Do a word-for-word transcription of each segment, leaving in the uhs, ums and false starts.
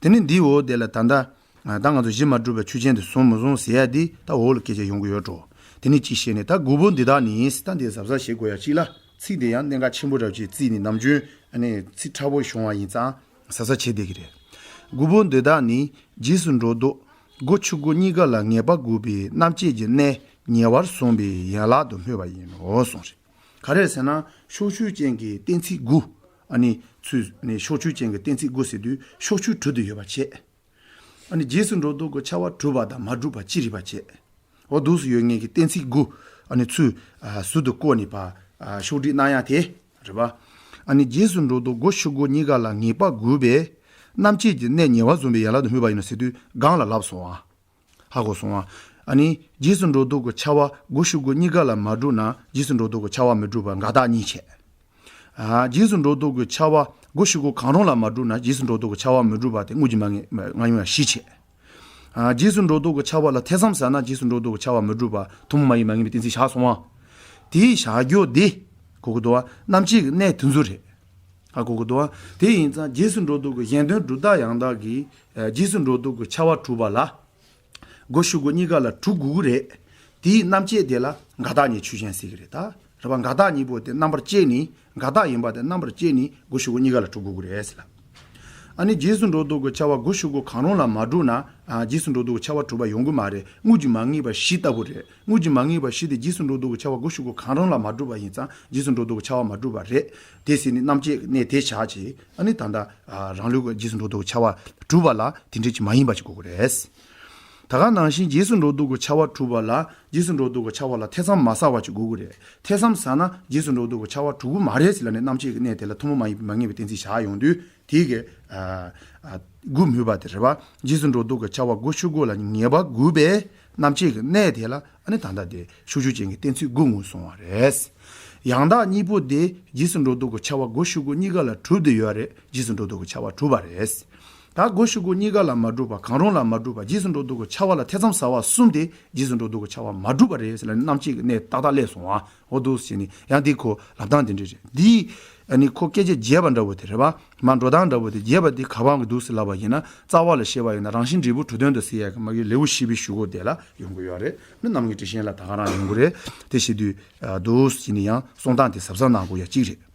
དེ་ནི་འདིའི་འོག་དེ་ལ་ད་ལྟ་ད་ང་ཚོ་གཞི་མ་གྲུབ་པའི་ཆོས་ཅན་དེ་བཟུང་མི་བཟུང་ཟེར་ཡ་འདི་ད་འོག་ལ་སྐད་ཆ་ཡོང་གི་ཡོད་འགྲོ། དེ་ནི་གཅིག་བཤད་ནས། ད་དགུ་པོ་འདི་དག་ནི་ད་འདི་གཟབ་གཟབ་བྱེད་དགོས་ཡ་གཅིག་ལ། ཚིག་དེ་ཡང་གནད་འགག་ཆེན་པོ་འདྲ་བ་ཅིག་བརྩིས་ནས་ནམ་རྒྱུན་ཨ་ནི་ཚིག་ཕྲ་བོ་བྱུང་བ་ཡིན་ཙང་གཟབ་གཟབ་བྱེད་བསྡད་ཀྱི་རེད། དགུ་པོ་འདི་དག་ནི་རྗེས་སུ་འགྲོ་ལྡོག་སྒོ་ཕྱི་སྒོ་གཉིས་ཀ་ལ་ངེས་པ་དགོས་པའི་རྣམ་བཅད་ཀྱི་གནད་ཉེ་བར་བཟུང་བའི་ཡན་ལག་ཏུ་སྨོས་པ་ཡིན་ནོ་གསུངས་རེད། ག་རེ་ཟེར་ན་ཕྱོགས་ཆོས་ཅན་གྱི་གཏན་ཚིགས་དགུ། ཨ་ནི་ཚུལ་ནི་ཕྱོགས་ཆོས་ཅན་གྱི་གཏན་ཚིགས་དགུ་ཟེར་དུས་ཕྱོགས་ཆོས་དྲུག་ཏུ་ཡོད་པ་བྱས། ཨ་ནི་རྗེས་སུ་འགྲོ་ལྡོག་གི་ཁྱབ་པ་གྲུབ་པ་དང་མ་གྲུབ་པ་ཅི་རིགས་པ་བྱས། འོ་འདུག་སུ་ཡོད་ངེས་ཀྱི་གཏན་ཚིགས་དགུ། ཨ་ནི་ཚུལ་ཟུར་དུ་བཀོད་ནས་པ་ཕྱོགས་སྒྲིག་གནང་ཡ་དེ་རེད་པ། ཨ་ནི་རྗེས་སུ་འགྲོ་ལྡོག་སྒོ་ཕྱི་སྒོ་གཉིས་ཀ་ལ་ངེས་པ་དགོས་པས་རྣམ་བཅད་ཀྱི་གནད་ཉེ་བར་བཟུང་བའི་ཡན་ལག་ཏུ་སྨོས་པ་ཡིན་ནོ་ཟེར་དུས་སྒང་ལ་ལབ་སོང་ཨ། ཧ་གོ་སོང་ཨ། ཨ་ནི་རྗེས་སུ་འགྲོ་ལྡོག་གི་ཁྱབ་པ་སྒོ་ཕྱི་སྒོ་གཉིས་ཀ་ལ་མ་གྲུབ་ན་རྗེས་སུ་འགྲོ་ལྡོག་གི་ཁྱབ་པ་མི་གྲུབ་པ་འགལ་རྟགས་གཉིས་བྱས། ཨ། རྗེས་སུ་འགྲོ་ལྡོག་གི་ཁྱབ་པ་སྒོ་ཕྱི་སྒོ་གང་རུང་ལ་མ་གྲུབ་ན་རྗེས་སུ་འགྲོ་ལྡོག་གི་ཁྱབ་པ་མི་གྲུབ་པ་དེ་དངོས་གཞི་མ་ངེས་མ་ངེས་པ་བཞི་བྱས། ཨ། རྗེས་སུ་འགྲོ་ལྡོག་གི་ཁྱབ་པ་ལ་ཐེ་ཚོམ་ཟ་ན་རྗེས་སུ་འགྲོ་ལྡོག་གི་ཁྱབ་པ་མི་གྲུབ་པ་ཐུན་མོང་མ་ཡིན་པ་ངེས་པའི་གཏན་ཚིགས་བཞག་སོང་བ། དེའི་བཞག་རྒྱུ་དེ་གོ་གི་འདུག་བ། རྣམ་བཅད་ཀྱི་གནད་དེ་ཚོ་རེད། ཧ་གོ་གི་འདུག་བ། དེ་ཡིན་ཙང་རྗེས་སུ་འགྲོ་ལྡོག་གི་གཞན་དོན་སྒྲུབ་རྟགས་ཡང་དག་གིས་རྗེས་སུ་འགྲོ་ལྡོག་གི་ཁྱབ་པ་གྲུབ་པ་ལ། སྒོ་ཕྱི་སྒོ་གཉིས་ཀ་ལ་གྲུབ་དགོས་ཀྱི་རེད། དེའི་རྣམ་བཅད་དེ་ལ་འགལ་རྟགས་གཉིས་ཆོས་ཅན་ཟེར་གྱི་རེད་ད། རེད་པ། འགལ་རྟགས་གཉིས་པོ་དེ་རྣམ་པར་བཅད་ནས་འགལ་རྟགས་ཡིན་པ་དེ་རྣམ་པར་བཅད་ནས་སྒོ་ཕྱི་སྒོ་གཉིས་ཀ་ལ་གྲུབ་དགོས་ཀྱི་རེད་ཟེར་ལ། ཨ་ནི་རྗེས་སུ་འགྲོ་ལྡོག་གི་ཁྱབ་པ་སྒོ་ཕྱི་སྒོ་གང་རུང་ལ་མ་གྲུབ་ན། ཨ། རྗེས་སུ་འགྲོ་ལྡོག་གི་ཁྱབ་པ་གྲུབ་པ་ཡོང་གི་མ་རེད། དངོས་གཞི་མ་ངེས་པ་བཞི་ལྟ་བུ་རེད། དངོས་གཞི་མ་ངེས་པ་བཞི་དེ་རྗེས་སུ་འགྲོ་ལྡོག་གི་ཁྱབ་པ་སྒོ་ཕྱི་སྒོ་གང་རུང་ལ་མ་གྲུབ་པ་ཡིན་ཙང་རྗེས་སུ་འགྲོ་ལྡོག་གི་ཁྱབ་པ་མ་གྲུབ་པ་རེད། དེ་ཟེར་ནས་རྣམ་བཅད་གནད་དེ་བཞག་བྱས། ཨ་ནི་ད་ལྟ་རང་ལུགས་ཀྱི་རྗེས་སུ་འགྲོ་ལྡོག་གི་ཁྱབ་པ་གྲུབ་པ་ལ་དེ་འདྲ་ཅིག་མ་ཡིན་པ་ཅིག་དགོས་ཀྱི་རེད། ད་ག་ནང་བཞིན་རྗེས་སུ་འགྲོ་ལྡོག་གི་ཁྱབ་པ་གྲུབ་པ་ལ་རྗེས་སུ་འགྲོ་ལྡོག་གི་ཁྱབ་པ་ལ་ཐེ་ཚོམ་མ་ཟ་བ་ཅིག་དགོས་ཀྱི་རེད། ཐེ་ཚོམ་ཟ་ན་རྗེས་སུ་འགྲོ་ལྡོག་གི་ཁྱབ་པ་གྲུབ་ཀྱི་མ་རེད་ཟེར་ལབ་ནས་རྣམ་བཅད་ཀྱི་གནད་དེ་ལ་ཐུན་མོང་མ་ཡིན་པའི་མ་ངེས་པའི་གཏན་ཚིགས་བཞག་ཡོང་དུས་དེ་གི་ཨ་ཨ་དགུ་སྨོས་པ་དེ་རེད་པ། རྗེས་སུ་འགྲོ་ལྡོག་གི་ཁྱབ་པ་སྒོ་ཕྱི་སྒོ་ལ་ངེས་པ་དགོས་པས་རྣམ་བཅད་ཀྱི་གནད་དེ་ལ། ཨ་ནི་ད་ལྟ་དེ་ཕྱོགས་ཆོས་ཅན་གྱི་གཏན་ཚིགས་དགུ་ངོས་བཟུང་བ་རེད། ཡང་དག་གཉིས་པོ་དེ་རྗེས་སུ་འགྲོ་ལྡོག་གི་ཁྱབ་པ་སྒོ་ཕྱི་སྒོ་གཉིས་ཀ་ལ་གྲུབ་བསྡད་ཡོད་རེད། རྗེས་སུ་འགྲོ་ལྡོག་གི་ཁྱབ་པ་གྲུབ་པ་རེད། ད་སྒོ་ཕྱི་སྒོ་གཉིས་ཀ་ལ་མ་གྲུབ་པ་གང་རུང་ལ་མ་གྲུབ་པ་རྗེས་སུ་འགྲོ་ལྡོག་གི་ཁྱབ་པ་ལ་ཐེ་ཚོམ་ཟ་བ་གསུམ་དེ་རྗེས་སུ་འགྲོ་ལྡོག་གི་ཁྱབ་པ་མ་གྲུབ་པ་རེད་ཟེར་ལབ་ནས་རྣམ་བཅད་ཀྱི་གནད་ཏག་ཏག་སླེབས་སོང་བ། འོ་འདུག་ཟེར་ནས་ཡང་འདི་ཁོ་ལབ་སྟངས་དེ་འདྲ་རེད། འདི་ཨ་ནི་ཁོ་སྐད་ཆ་བརྗེས་པ་འདྲ་བོ་དེ་རེད་པ། མ་འགྲོ་སྟངས་འདྲ་བོ་དེ་བརྗེས་པ་དེ་ག་པར་འདུག་ཟེར་ལབ་པ་ཡིན་ན། རྩ་བ་ལ་བཤད་པ་ཡིན་ན་རང་བཞིན་འབྲས་བུ་གྲུབ་དོན་དུ་ཟེར་ཡ་གི་མ་གི་ལེའུ་བཞི་པའི་གཞུག་གུ་དེ་ལ་ཡོང་གི་ཡོད་རེད། ནི་རྣམ་ངེས་འགྲེལ་ཆེན་ལ་ད་ག་རང་ཡོང་གི་རེད། དེ་བྱེད་དུས་ཨ་འདུག་ཟེར་ནས་ཡང་གསུང་སྟངས་དེ་གཟབ་གཟབ་གནང་དགོས་ཡ་གཅིག་རེད།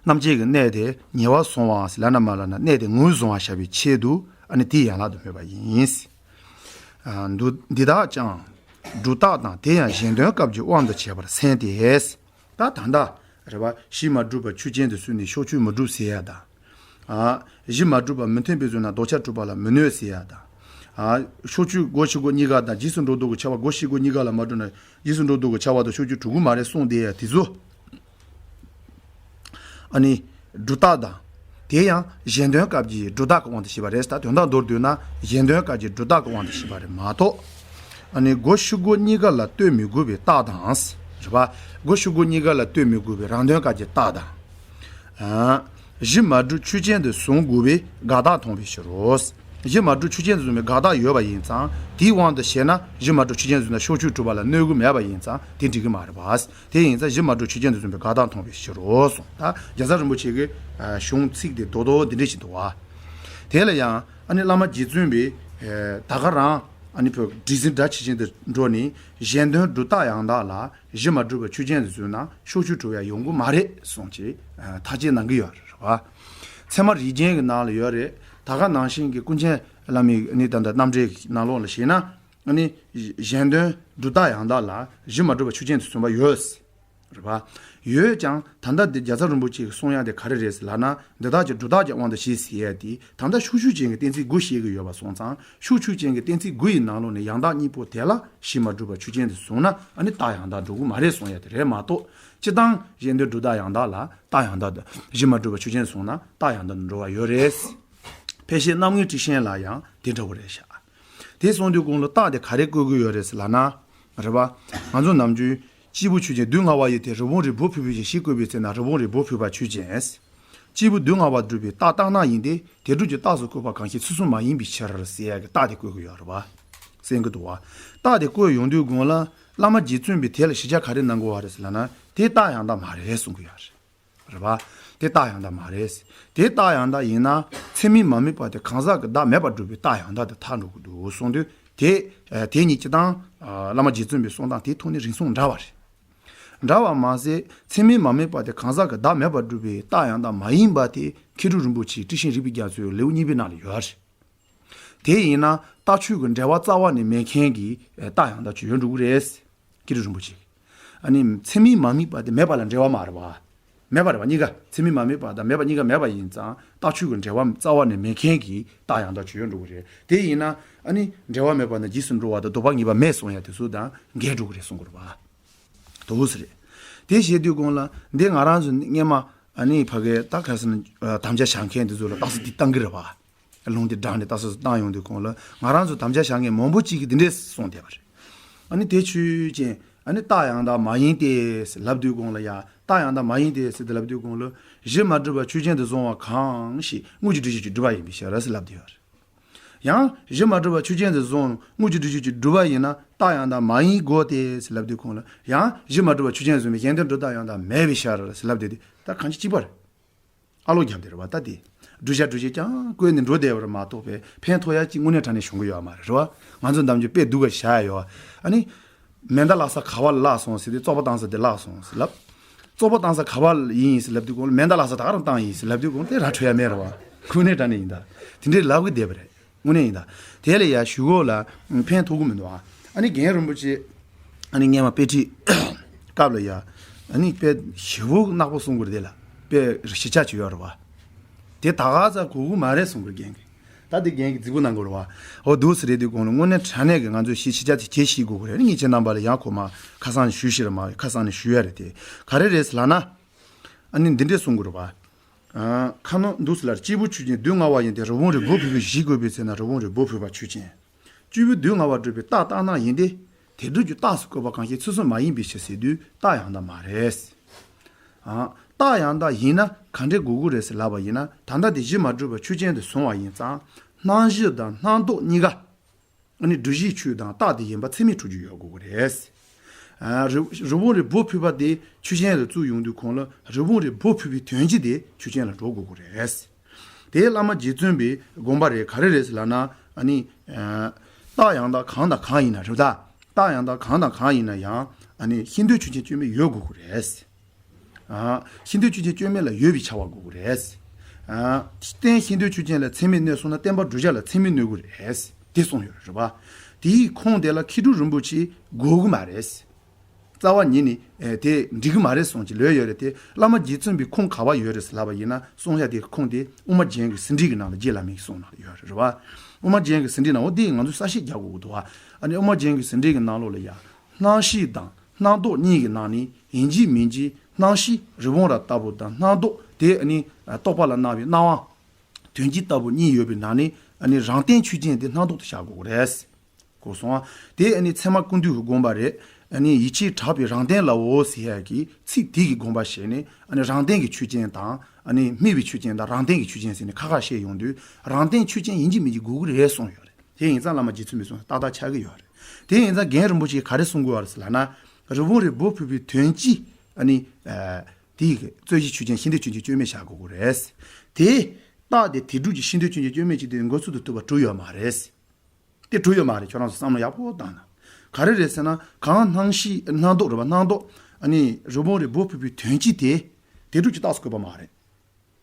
རྣམ་བཅད་ཀྱི་གནད་དེ་ཉེ་བར་བཟུང་བའམ་ཟེར་ལབ་ན་མ་ལབ་ན་གནད་དེ་ངོས་བཟུང་བར་བྱ་བའི་ཆེད་དུ་ཨ་ནི་དེའི་ཡན་ལག་ཏུ་སྨོས་པ་ཡིན། ཨ་འདུ་འདི་དག་ཀྱང་སྒྲུབ་རྟགས་དང་དེ་ཡང་གཞན་དོན་སྐབས་ཀྱི་དབང་དུ་བྱས་པར་སེམས་ཏེ། ད་ད་ལྟ་རེད་པ། གཞི་མ་གྲུབ་པ་ཆོས་ཅན་དུ་བཟུང་ནས་ཕྱོགས་ཆོས་མི་འགྲུབ་ཟེར་ཡ་དང་། ཨ་གཞི་མ་གྲུབ་པ་མི་མཐུན་པས་བཟུང་ན་ལྡོག་ཆ་གྲུབ་པ་ལ་མི་གནོད་ཟེར་ཡ་དང་། ཨ་ཕྱོགས་ཆོས་སྒོ་ཕྱི་སྒོ་གཉིས་ཀ་དང་རྗེས་སུ་འགྲོ་ལྡོག་གི་ཁྱབ་པ་སྒོ་ཕྱི་སྒོ་གཉིས་ཀ་ལ་མ་གྲུབ་ན་རྗེས་སུ་འགྲོ་ལྡོག་གི་ཁྱབ་པ་དང་ཕྱོགས་ཆོས་གྲུབ་ཀྱི་མ་རེད་གསུངས་བསྡད་ཡ་དེ་ཚོ། ཨ་ནི་སྒྲུབ་རྟགས་དང་། དེ་ཡང་གཞན་དོན་སྐབས་ཀྱི་སྒྲུབ་རྟགས་ཀྱི་དབང་དུ་བྱས་པ་རེད། ད་དོན་དག་མདོར་བསྡུས་ན་གཞན་དོན་སྐབས་ཀྱི་སྒྲུབ་རྟགས་ཀྱི་དབང་དུ་བྱས་པ་རེད་མ་གཏོགས། ཨ་ནི་སྒོ་ཕྱི་སྒོ་གཉིས་ཀ་ལ་ལྟོས་མི་དགོས་པའི་རྟགས་དང་། རེད་པ། སྒོ་ཕྱི་སྒོ་གཉིས་ཀ་ལ་ལྟོས་མི་དགོས་པའི་རང་དོན་སྐབས་ཀྱི་རྟགས་དང་། ཨ་གཞི་མ་གྲུབ་ཆོས་ཅན་དུ་བཟུང་དགོས་པའི་འགལ་རྟགས་མཐོང་བའི་ཕྱིར་རོ། གཞི་མ་གྲུབ་ཆོས་ཅན་དུ་བཟུང་བའི་འགལ་རྟགས་ཡོད་པ་ཡིན་ཙང་དེའི་དབང་དུ་བྱས་ན་གཞི་མ་གྲུབ་ཆོས་ཅན་དུ་བཟུང་ན་ཕྱོགས་ཆོས་གྲུབ་པ་ལ་གནོད་གི་མེད་པ་ཡིན་ཙང་དེ་འགྲིག་གི་མ་རེད་པ། དེ་ཡིན་ཙང་གཞི་མ་གྲུབ་ཆོས་ཅན་དུ་བཟུང་བའི་འགལ་རྟགས་མཐོང་བའི་ཕྱིར་རོ་གསུངས། ད་རྒྱལ་ཚབ་རིན་པོ་ཆེ་གི་ཨ་གཞུང་ཚིག་དེ་རྡོག་རྡོག་འདི་འདྲ་ཞིག་འདུག་བ། དེ་ལ་ཡང་ཨ་ནི་བླ་མ་རྗེ་བཙུན་པས་ཨ་ད་ག་རང་ཨ་ནི་བོད་འདྲི་ཟིན་སྒྲ་ཇི་བཞིན་དུ་འགྲོ་ནས་གཞན་དོན་སྒྲུབ་རྟགས་ཡང་དག་ལ་གཞི་མ་གྲུབ་པ་ཆོས་ཅན་དུ་བཟུང་ན་ཕྱོགས་ཆོས་གྲུབ་ཡ་ཡོང་གི་མ་རེད་གསུངས་ཀྱི་ཐག་བཅད་གནང་གི་ཡོད་རེད་བ། ཚད་མ་རིགས་རྒྱན་གྱི་ནང་ལ་ཡོད་རེད། ད་ག་ནང་བཞིན་གྱི་ཀུན་མཁྱེན་བླ་མའི་ནི་ད་ལྟ་རྣམ་འགྲེལ་གྱི་ནང་ལོགས་ལ་བྱས་ན། ཨ་ནི་གཞན་དོན་སྒྲུབ་རྟགས་ཡང་དག་ལ་གཞི་མ་གྲུབ་པ་ཆོས་ཅན་དུ་བཟུང་བ་ཡོད། རེད་པ། ཡོད་ཀྱང་ད་ལྟ་འདི་རྒྱལ་ཚབ་རིན་པོ་ཆེས་གསུང་ཡ་དེ་ག་རེ་རེད་ཟེར་ལབ་ན། འདི་དག་ཀྱང་སྒྲུབ་རྟགས་ཀྱི་དབང་དུ་བྱས་ཟེར་ཡ་དེ་ད་ལྟ་ཕྱོགས་ཆོས་ཅན་གྱི་གཏན་ཚིགས་དགུ་བཤད་ཀྱི་ཡོད་པ་སོང་ཙང་ཕྱོགས་ཆོས་ཅན་གྱི་གཏན་ཚིགས་དགུ་ཡི་ནང་ལོགས་ནས་ཡང་དག་གཉིས་པོ་དེ་ལ་གཞི་མ་གྲུབ་པ་ཆོས་ཅན་དུ་བཟུང་ན་ཨ་ནི་རྟགས་ཡང་དག་འགྲོ་གི་མ་རེད་གསུང་ཡ་དེ་རེད་མ་གཏོགས། སྤྱིར་བཏང་གཞན་དོན་སྒྲུབ་རྟགས་ཡང་དག་ལ་རྟགས་ཡང་དག་ཏུ་གཞི་མ་གྲུབ་པ་ཆོས་ཅན་དུ་བཟུང་ན་རྟགས་ཡང་དག་ཏུ་འགྲོ་བ་ཡོད་རེད། ཕལ་ཆེར་རྣམ་ངེས་ཊཱིཀ་ཆེན་ལ་ཡང་དེ་འདྲ་བོ་རེད་ཤག་དེ་གསུངས་དུས་གོང་ལ་རྟགས་དེ་ག་རེ་བཀོད་ཀྱི་ཡོད་རེད་ཟེར་ལབ་ན། རེད་པ། ང་ཚོ་ནམ་རྒྱུན་སྐྱེས་བུ་ཆོས་ཅན་དུས་ལྔ་པ་ཡི་དེ་རི་བོང་རིལ་བུ་ཕུལ་བུ་ཞིག་ཞིག་བཀོད་པའི་ཚེ་ན་རི་བོང་རིལ་བུ་ཕུལ་བ་ཆོས་ཅན། སྐྱེས་བུ་དུས་ལྔ་པ་སྒྲུབ་པའི་རྟགས་རྟག་སྣང་ཡིན་ཏེ་དེ་སྒྲུབ་ཀྱི་རྟགས་སུ་བཀོད་པ་གང་ཞིག་ཚུལ་གསུམ་མ་ཡིན་པའི་ཕྱིར་ཟེར་ཡ་གི་རྟགས་དེ་བཀོད་ཀྱི་ཡོད་རེད་པ། གསན་གྱི་འདུག་བ། རྟགས་དེ་བཀོད་ཡོང་དུས་གོང་ལ་བླ་མ་རྗེ་བཙུན་པས་དེ་ལ་ཞིབ་ཆ་ག་རེ་གནང་དགོས་པ་རེད་ཟེར་ལབ་ན་དེ་རྟགས་ཡང་དག་མ་རེད་གསུང་གི་ཡོད་རེད། རེད་པ། དེ་རྟགས་ཡང་དག་མ་རེད། དེ་རྟགས་ཡང་དག་ཡིན་ན་ཚད་མས་མ་དམིགས་པ་དེ་གང་ཟག་གི་བདག་མེད་པར་སྒྲུབ་པའི་རྟགས་ཡང་དག་དེ་ཐལ་འགྲོ་གི་འདུག་གསུངས་དུས། དེ་དེ་གཉིས་ཀྱི་དང་བླ་མ་རྗེ་བཙུན་པའི་གསུང་སྟངས་དེ་ཐོག་ནས་རིང་སོང་འདྲ་བ་རེད། འདྲ་བ་མ་ཟད་ཚད་མས་མ་དམིགས་པ་དེ་གང་ཟག་གི་བདག་མེད་པར་སྒྲུབ་པའི་རྟགས་ཡང་དག་མ་ཡིན་པ་དེ་མཁས་གྲུབ་རིན་པོ་ཆེའི་ཊཱིཀ་ཆེན་རིགས་པའི་རྒྱ་མཚོའི་ལེའུ་གཉིས་པའི་ནང་ལ་ཡོད་རེད། དེ་ཡིན་ན་རྟགས་ཆོས་ཀྱི་འབྲེལ་བ་རྩ་བ་ནས་མེད་མཁན་གྱི་རྟགས་ཡང་དག་ཅིག་ཡོད་འགྲོ་གི་རེད། མཁས་གྲུབ་རིན་པོ་ཆེ། ཨ་ནི་ཚད་མས་མ་དམིགས་པ་དེ་མེད་པ་ལ་འབྲེལ་བ་མ་རེད་བ། མེད་པ་རེད་བ་གཉིས་ཀ། ཚད་མས་མ་དམིགས་པ་དང་མེད་པ་གཉིས་ཀ་མེད་པ་ཡིན་ཙང་རྟགས་ཆོས་ཀྱི་འབྲེལ་བ་རྩ་བ་ནས་མེད་མཁན་གྱི་རྟགས་ཡང་དག་ཅིག་ཡོད་འགྲོ་གི་རེད། དེ་ཡིན་ན་ཨ་ནི་འབྲེལ་བ་མེད་པ་ན་རྗེས་སུ་འགྲོ་བ་དང་ལྡོག་པ་ངེས་པ་མེད་གསུང་ཡ་དེ་ཚོ་དང་འགལ་འགྲོ་གི་རེད་གསུང་གི་རེད་བ། དོ་ཟེར་རེད། དེ་བཤད་དུས་གོང་ལ་འདི་ང་རང་ཚོ་སྔས་མ་ཨ་ནི་ཕ་གའི་ད་ག་ཟེར་ན་དམ་བཅའ་བཞག་མཁན་དེ་ཚོ་ལ་རྟགས་གསལ་འདི་བཏང་གི་རེད་བ། ལུང་དེ་དྲངས་ནས་རྟགས་གསལ་བཏང་ཡོང་དུས་གོང་ལ་ང་རང་ཚོ་དམ་བཅའ་བཞག་མཁན་མང་པོ་གཅིག་གིས་འདི་འདྲས་གསུངས་བསྡད་པ་རེད། ཨ་ནི་དེ་ཆོས་ཅན། ཨ་ནི་རྟགས་ཡང་དག་མ་ཡིན་ཏེ་ཟེར་ལབ་དུས་གོང་ལ་ཡ། རྟགས་ཡང་དག་མ་ཡིན་ཏེ་ཟེར་དེ་ལབ་དུས་གོང་ལ་གཞི་མ་གྲུབ་པ་ཆོས་ཅན་དུ་བཟུང་བ་གང་ཞིག་དངོས་ཀྱི་སྒྲུབ་བྱེད་ཀྱི་སྒྲུབ་པ་ཡིན་པའི་ཕྱིར་ཟེར་ལབ་བསྡད་ཡོད་རེད། ཡང་གཞི་མ་གྲུབ་པ་ཆོས་ཅན་དུ་བཟུང་དངོས་ཀྱི་སྒྲུབ་བྱེད་ཀྱི་སྒྲུབ་པ་ཡིན་ན་རྟགས་ཡང་དག་མ་ཡིན་དགོས་ཏེ་ཟེར་ལབ་དུས་གོང་ལ་ཡང་གཞི་མ་གྲུབ་པ་ཆོས་ཅན་བཟུང་བའི་གཞན་དོན་སྒྲུབ་རྟགས་ཡང་དག་མེད་པའི་ཕྱིར་ཟེར་ལབ་བསྡད་དེ་ད་གང་ཅི་གཅིག་པ་རེད། ཨ་ལོ་རྒྱབ་དེ་རེད་བ་ད་དེ། བསྒྲུབ་བྱ་སྒྲུབ་བྱེད་ཀྱང་བཀོད་ནས་འགྲོ་བསྡད་པར་མ་གཏོགས་པའི་ཕན་ཐོགས་ཡ་གཅིག་དངོས་གནས་དྲང་གནས་བྱུང་གི་ཡོད་མ་རེད་རེད་བ། ང་ཚོ་འདམ་རྒྱུ་དཔེ་སྡུག་ག་བཞག་ཡོད། ཨ་ནི། མེ་མདའ་བརླགས་ས་ག་བ་ལ་བརླགས་སོང་ཟེར་དུས་བཙོག་པ་བཏང་ས་དེ་བརླགས་སོང་ཟེར་ལབ། བཙོག་པ་བཏང་ས་ག་བ་ཡིན་ཟེར་ལབ་དུས་གོང་ལ་མེ་མདའ་བརླགས་ས་ད་ག་རང་བཏང་ཡིན་ཟེར་ལབ་དུས་གོང་དེ་ར་འཕྲོད་ཡ་མེད་རེད་བ། དངོས་གནས་དྲང་གནས་ཡིན་ད། དེ་འདྲའི་ལབ་གི་བསྡད་པ་རེད། དངོས་གནས་ཡིན་ད། དེ་ལ་ཡ་ཞུ་གོ་ལ་ཕན་ཐོགས་གི་མི་འདུག་ཨ། ཨ་ནི་རྒན་རིན་པོ་ཆེ། ཨ་ནི་སྔས་མ་དཔེ་ཁྲིད་སྐབས་ལ་ཡ། ཨ་ནི་དཔེ་ཞེ་པོ་ནག་པོ་གསུང་གི་རེད་དེ་ལ། དཔེ་གཞིར་བཞག་ཅིག་ཡོད་རེད་བ། དེ་ད་ག་ཚ་གོ་གི་མ་རེད་གསུང་གི་རྒན་གི། ད་དེ་རྒན་གི་རྫིག་པོ་གནང་གི་རེད་བ། འོ་འདུག་ཟེར་རེད་དེ་དགོངས་ལ་དངོས་གནས་དྲང་གནས་ཀྱི་ང་ཚོས་ཤེས་ཤེས་བྱ་དེ་ཁྱེད་ཤེས་དགོས་གི་རེད། ངས་ཁྱེད་རྣམ་པ་ལ་ཡང་ཁོ་མ་ཁ་སང་ནས་ཞུས་ཤེས་རེད་མ་ཁ་སང་ནས་ཞུས་ཡ་རེད་དེ། ག་རེ་རེད་ཟེར་ལབ་ན། ཨ་ནི་འདི་འདྲས་གསུང་གི་རེད་བ། ཁ་ནོ་འདུག་ཟེར་ལ་སྐྱེས་བུ་ཆོས་ཅན་དུས་ལྔ་བ་ཡིན་ཏེ་རི་བོང་རི་བོ་ཕུད་པའི་གཞི་བཀོད་པའི་ཚེ་ན་རི་བོང་རི་བོ་ཕུད་པ་ཆོས་ཅན། སྐྱེས་བུ་དུས་ལྔ་བ་སྒྲུབ་པའི་རྟགས་རྟགས་སྣང་ཡིན་ཏེ། དེ་སྒྲུབ་ཀྱི་རྟགས་སུ་བཀོད་པ་གང་ཞིག་ཚུལ་གསུམ་མ་ཡིན་པའི་ཕྱིར་ཟེར་དུས་རྟགས་ཡང་དག་མ་རེད། ཨ། རྟགས་ཡང་དག་ཡིན་ན་ག་འདྲས་དགོས་ཀྱི་རེད་ཟེར་ལབ་པ་ཡིན་ན་ད་ལྟ་དེ་གཞི་མ་གྲུབ་པ་ཆོས་ཅན་དུ་བཟུང་བ་ཡིན་ཙང་། སྣང་གཞི་དང་སྣང་ལྡོག་གཉིས་ཀ། ཨ་ནི་སྒྲུབ་བྱེད་ཆོས་དང་རྟགས་དེ་ཡིན་པ་ཚད་མས་གྲུབ་རྒྱུ་ཡོད་དགོས་ཀྱི་རེད། ཨ། རི་རི་བོང་རི་བོ་ཕུད་པ་དེ་ཆོས་ཅན་ལ་བཙུགས་ཡོང་དུས་གོང་ལ་རི་བོང་རི་བོ་ཕུད་པའི་དོན་སྤྱི་དེ་ཆོས་ཅན་ལ་འགྲོ་དགོས་ཀྱི་རེད། དེའི་བླ་མ་རྗེ་བཙུན་པའི་དགོངས་པ་རེད། ག་རེ་རེད་ཟེར་ལབ་ན། ཨ་ནི། ཨ། རྟགས་ཡང་དག་གང་དང་གང་ཡིན་ན་རེད་ད། རྟགས་ཡང་དག་གང་དང་གང་ཡིན་ན་ཡང་། ཨ་ནི་ཤེས་འདོད་ཆོས་ཅན་སྐྱོན་མེད་ཡོད་དགོས་ཀྱི་རེད། ཨ། ཤེས་འདོད་ཆོས་ཅན་སྐྱོན་མེད་ལ་ཡོད་པའི་ཆ་བ་དགོས་ཀྱི་རེད། ཨ། རྟེན་ཤེས་འདོད་ཆོས་ཅན་ལ་ཚད་མས་གནོད་སོང་ན་བརྟེན་པ་བསྒྲུབ་བྱ་ལ་ཚད་མས་གནོད་ཀྱི་རེད། དེ་གསུངས་ཡོད་རེད་བ། དེའི་ཁུངས་དེ་ལ་མཁས་གྲུབ་རིན་པོ་ཆེས་དགོས་ཀྱི་མ་རེད། རྩ་བ་ཉིད་ནས་དེ་འགྲིག་གི་མ་རེད་གསུངས་ཀྱི་ལོས་ཡོད་རེད་དེ། བླ་མ་རྗེ་བཙུན་པའི་ཁུངས་ག་བ་ཡོད་རེད་ཟེར་ལབ་པ་ཡིན་ན་གསུང་བྱ་དེའི་ཁུངས་དེ་དབུ་མ་རྒྱན་གྱི་ཟིན་བྲིས་ཀྱི་ནང་ལ་རྗེ་བླ་མས་གསུངས་གནང་ཡོད་རེད་བ། དབུ་མ་རྒྱན་གྱི་ཟིན་བྲིས་ནང་འོ་དེ་ང་ཚོས་གསལ་བཤད་རྒྱག་དགོས་ཀྱི་འདུག་བ། ཨ་ནི་དབུ་མ་རྒྱན་གྱི་ཟིན་བྲིས་ཀྱི་ནང་ལོགས་ལ་ཡ། སྣང་གཞི་དང་སྣང་ལྡོག་གཉིས་ཀྱི་ནང་ནས་ཡིན་གཅིག་མིན་གཅིག་སྣང་གཞི་རི་བོང་རྭ་ལྟ་བུ་དང་སྣང་ལྡོག་དེ་ཨ་ནི་རྟོག་པ་ལ་སྣང་བའི་སྣང་བ། དོན་སྤྱི་ལྟ་བུ་གཉིས་ཡོད་པའི་ནང་ནས་ཨ་ནི་རང་རྟེན་ཆོས་ཅན་དེ་སྣང་ལྡོག་ཏུ་བཞག་དགོས་ཀྱི་རེད། གོ་སོང་ཨ། དེ་ཨ་ནི་ཚད་མ་ཀུན་བཏུས་ཀྱི་དགོངས་པ་རེད། ཨ་ནི་ཡིད་ཆེས་གྲགས་པའི་རང་རྟེན་ལའོ་ཟེར་ཡ་གི་ཚིག་དེ་གི་དགོངས་པ་བཞེས་ནས་ཨ་ནི་རང་རྟེན་གྱི་ཆོས་ཅན་དང་ཨ་ནི་དམིགས་པའི་ཆོས་ཅན་དང་རང་རྟེན་གྱི་ཆོས་ཅན་ཟེར་ནས་ཁ་ཁ་བཤད་ཡོང་དུས་རང་རྟེན་ཆོས་ཅན་ཡིན་གཅིག་མིན་གཅིག་དགོས་ཀྱི་རེད་གསུངས་ཡོད་རེད། དེ་ཡིན་ཙང་བླ་མ་རྗེ་བཙུན་པའི་གསུང་ཏག་ཏག་ཆགས་ཀྱི་ཡོད་རེད། དེ་ཡིན་ཙང་རྒན་རིན་པོ་ཆེས་ག་རེ་གསུང་གི་ཡོད་རེད་ཟེར་ལབ་ན། རི་བོང་རི་བོ་ཕུད་པའི་དོན་སྤྱི་ཨ་ནི། དེའི་རྩོད་གཞི་ཆོས་ཅན་ཤེས་འདོད་ཆོས་ཅན་སྐྱོན་མེད་བཞག་དགོས་ཀྱི་རེད། དེ། རྟགས་དེ་དེ་སྒྲུབ་ཀྱི་ཤེས་འདོད་ཆོས་ཅན་སྐྱོན་མེད་ཅིག་དེ་འགོད་ཚུལ་དུ་བཏུབ་པ་གྲུབ་ཡོད་མ་རེད། དེ་གྲུབ་ཡོད་མ་རེད། ཁྱོད་རང་ཚོ་བསམ་བློ་ཡག་པོ་བཏང་ན། ག་རེ་རེད་ཟེར་ན་གང་སྣང་ཤེས་སྣང་ལྡོག་རེད་པ། སྣང་ལྡོག་ཨ་ནི་རི་བོང་རི་བོ་ཕུད་པའི་དོན་སྤྱི་དེ། དེ་སྒྲུབ་ཀྱི་རྟགས་སུ་བཀོད་པ་མ་རེད།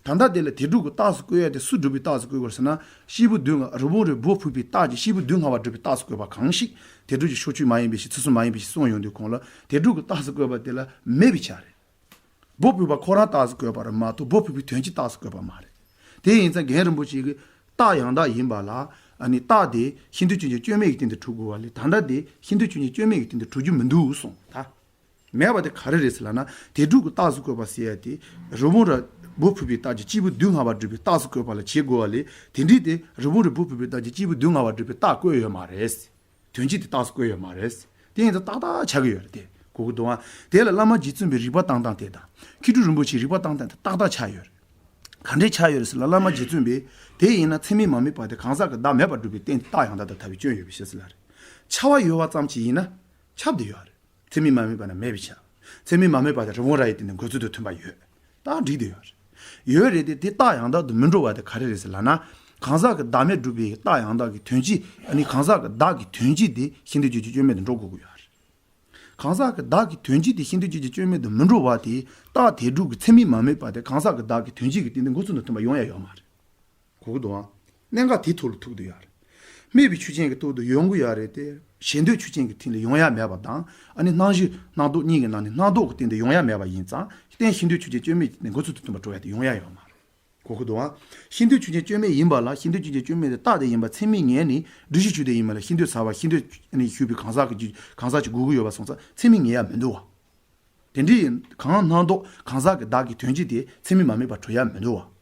ད་ལྟ་དེ་ལ་དེ་སྒྲུབ་ཀྱི་རྟགས་སུ་བཀོད་ཡ་དེ་སུ་སྒྲུབ་པའི་རྟགས་སུ་བཀོད་དགོས་ཟེར་ན། སྐྱེས་བུ་དུས་ལྔ་རི་བོང་རི་བོ་ཕུད་པའི་རྟགས་ཀྱིས་སྐྱེས་བུ་དུས་ལྔ་བ་སྒྲུབ་པའི་རྟགས་སུ་བཀོད་པ་གང་ཞིག་དེ་སྒྲུབ་ཀྱི་ཕྱོགས་ཆོས་མ་ཡིན་པའི་ཕྱིར་ཚུལ་གསུམ་མ་ཡིན་པའི་ཕྱིར་གསུངས་ཡོང་དུས་གོང་ལ་དེ་སྒྲུབ་ཀྱི་རྟགས་སུ་བཀོད་པ་དེ་ལ་མེད་པའི་ཆ་རེད། བོ་ཕུད་པ་ཁོ་རང་རྟགས་སུ་བཀོད་པ་རེད་མ་གཏོགས་བོ་ཕུད་པའི་དོན་སྤྱི་རྟགས་སུ་བཀོད་པ་མ་རེད། དེ་ཡིན་ཙང་རྒན་རིན་པོ་ཆེ་གིས་རྟགས་ཡང་དག་ཡིན་པ་ལ་ཨ་ནི་རྟགས་དེ་ཤེས་འདོད་ཆོས་ཅན་སྐྱོན་མེད་ཀྱི་སྟེང་དུ་གྲུབ་དགོས་པ་ལས་ད་ལྟ་དེ་ཤེས་འདོད་ཆོས་ཅན་སྐྱོན་མེད་ཀྱི་སྟེང་དུ་གྲུབ་རྒྱུ་མི་འདུག་གསུངས། ད་མེད་པ་དེ་ག་རེ་རེད་ཟེར་ལབ་ན་དེ་སྒྲུབ་ཀྱི་རྟགས་སུ་བཀོད་པ་ཟེར་ཡ་དེ་རི་བོང་རྭ་བོ་ཕུད་པའི་རྟགས་ཀྱིས་སྐྱེས་བུ་དུས་ལྔ་བ་སྒྲུབ་པའི་རྟགས་སུ་བཀོད་པ་ལ་བྱེད་དགོས་པ་ལས་དེ་འདྲའི་དེ་རི་བོང་རྭ་བོ་ཕུད་པའི་རྟགས་ཀྱིས་སྐྱེས་བུ་དུས་ལྔ་བ་སྒྲུབ་པའི་རྟགས་བཀོད་ཡོད་མ་རེད། དོན་སྤྱི་དེ་རྟགས་སུ་བཀོད་ཡོད་མ་རེད། དེ་ཡིན་ཙང་ཏག་ཏག་ཆགས་ཀྱི་ཡོད་རེད་དེ་གོ་གི་འདུག་ཨ། དེ་ལ་བླ་མ་རྗེ་བཙུན་པའི་རིགས་པ་བཏང་སྟངས་དེ་དང་མཁས་གྲུབ་རིན་པོ་ཆེའི་རིགས་པ་བཏང་སྟངས་དེ་ཏག་ཏག་ཆགས་ཡོད་རེད། ག་འདྲས་ཆགས་ཡོད་རེད་ཟེར་ལ་བླ་མ་རྗེ་བཙུན་པས་དེ་ཡིན་ན་ཚད་མས་མ་དམིགས་པ་དེ་གང་ཟག་གི་བདག་མེད་པར་སྒྲུབ་པའི་རྟེན་དེ་རྟགས་ཡང་དག་དང་འཐད་པའི་སྐྱོན་ཡོད་པའི་ཕྱིར་ཟེར་ལ་རེད། ཆ་བ་ཡོད་པ་ཙམ་ཞིག་ཡིན་ན་ཁྱབ་བསྡད་ཡོད་རེད། ཚད་མས་མ་དམིགས་པ་ན་མེད་པའི་ཕྱིར། ཚད་མས་མ་དམིགས་པ་དེ་རི་བོང་རྭ་ཡི་སྟེང་ནས་འགོད་ཚུལ་དང་མཐུན་པ་ཡོད། ད་འགྲིག་བསྡད་ཡོད་རེད། ཡོད་རེད་དེ། དེ་རྟགས་ཡང་དག་ཏུ་མི་འགྲོ་བ་དེ་ག་རེ་རེད་ཟེར་ལབ་ན། གང་ཟག་གི་བདག་མེད་སྒྲུབ་པའི་རྟགས་ཡང་དག་གི་དོན་སྤྱི། ཨ་ནི་གང་ཟག་གི་བདག་གི་དོན་སྤྱི་དེ་ཤེས་འདོད་ཆོས་ཅན་སྐྱོན་མེད་དུ་འགྲོ་དགོས་ཀྱི་ཡོད་རེད། གང་ཟག་གི་བདག་གི་དོན་སྤྱི་དེ་ཤེས་འདོད་ཆོས་ཅན་སྐྱོན་མེད་དུ་མི་འགྲོ་བ་དེ། རྟགས་དེ་སྒྲུབ་ཀྱི་ཚད་མས་མ་དམིགས་པ་དེ་གང་ཟག་གི་བདག་གི་དོན་སྤྱི་གི་སྟེང་དུ་འགོད་ཚུལ་དང་མཐུན་པ་ཡོང་ཡ་ཡོད་མ་རེད། གོ་གི་འདུག་ཨང་། གནད་འགག་དེའི་ཐོག་ལ་ཐུག་བསྡད་ཡོད་རེད། དམིགས་པའི་ཆོས་ཅན་གྱི་ཐོག་ཏུ་ཡོང་གི་ཡོད་རེད་དེ། ཞེ་འདོད་ཆོས་ཅན་གྱི་སྟེང་ལ་ཡོང་ཡ་མེད་པ་དང་། ཨ་ནི་སྣང་གཞི་རྣམ་རྟོག་གཉིས་ཀྱི་ནང་ནས་རྣམ་རྟོག་གི་སྟེང་དུ་ཡོང་ཡ་མེད་པ་ཡིན་ཙང་། རྟེན་ཤེས་འདོད་ཆོས་ཅན་སྐྱོན་མེད་ཀྱི་སྟེང་འགོད་ཚུལ་དང་མཐུན་པ་འགྲོ་ཡ་དེ་ཡོང་ཡ་ཡོད་མ་རེད། གོ་གི་འདུག་ཨང་། ཤེས་འདོད་ཆོས་ཅན་སྐྱོན་མེད་ཡིན་པ་ལ། ཤེས་འདོད་ཆོས་ཅན་སྐྱོན་མེད་དེ་རྟགས་དེ་ཡིན་པ་ཚད་མས་ངེས་ནས། སྒྲུབ་བྱའི་ཆོས་དེ་ཡིན་པ་ལ་ཤེས་འདོད་ཚ་བ། ཤེས་འདོད་ནི་ཞུགས་པའི་གང་ཟག་གི་གང་ཟག་ཅིག་དགོས་ཀྱི་ཡོད་པ་སོང་ཙང་ཚད་མས་ངེས་ཡ་མི་འདུག་བ། དེ་འདྲ་ཡིན་གང་རྣམ་རྟོག་གང་ཟག་གི་བདག་གི་དོན་སྤྱི་དེ་ཚད་མས་མ་དམིགས་པར་གྲུབ་ཡ་མི་འདུག་བ།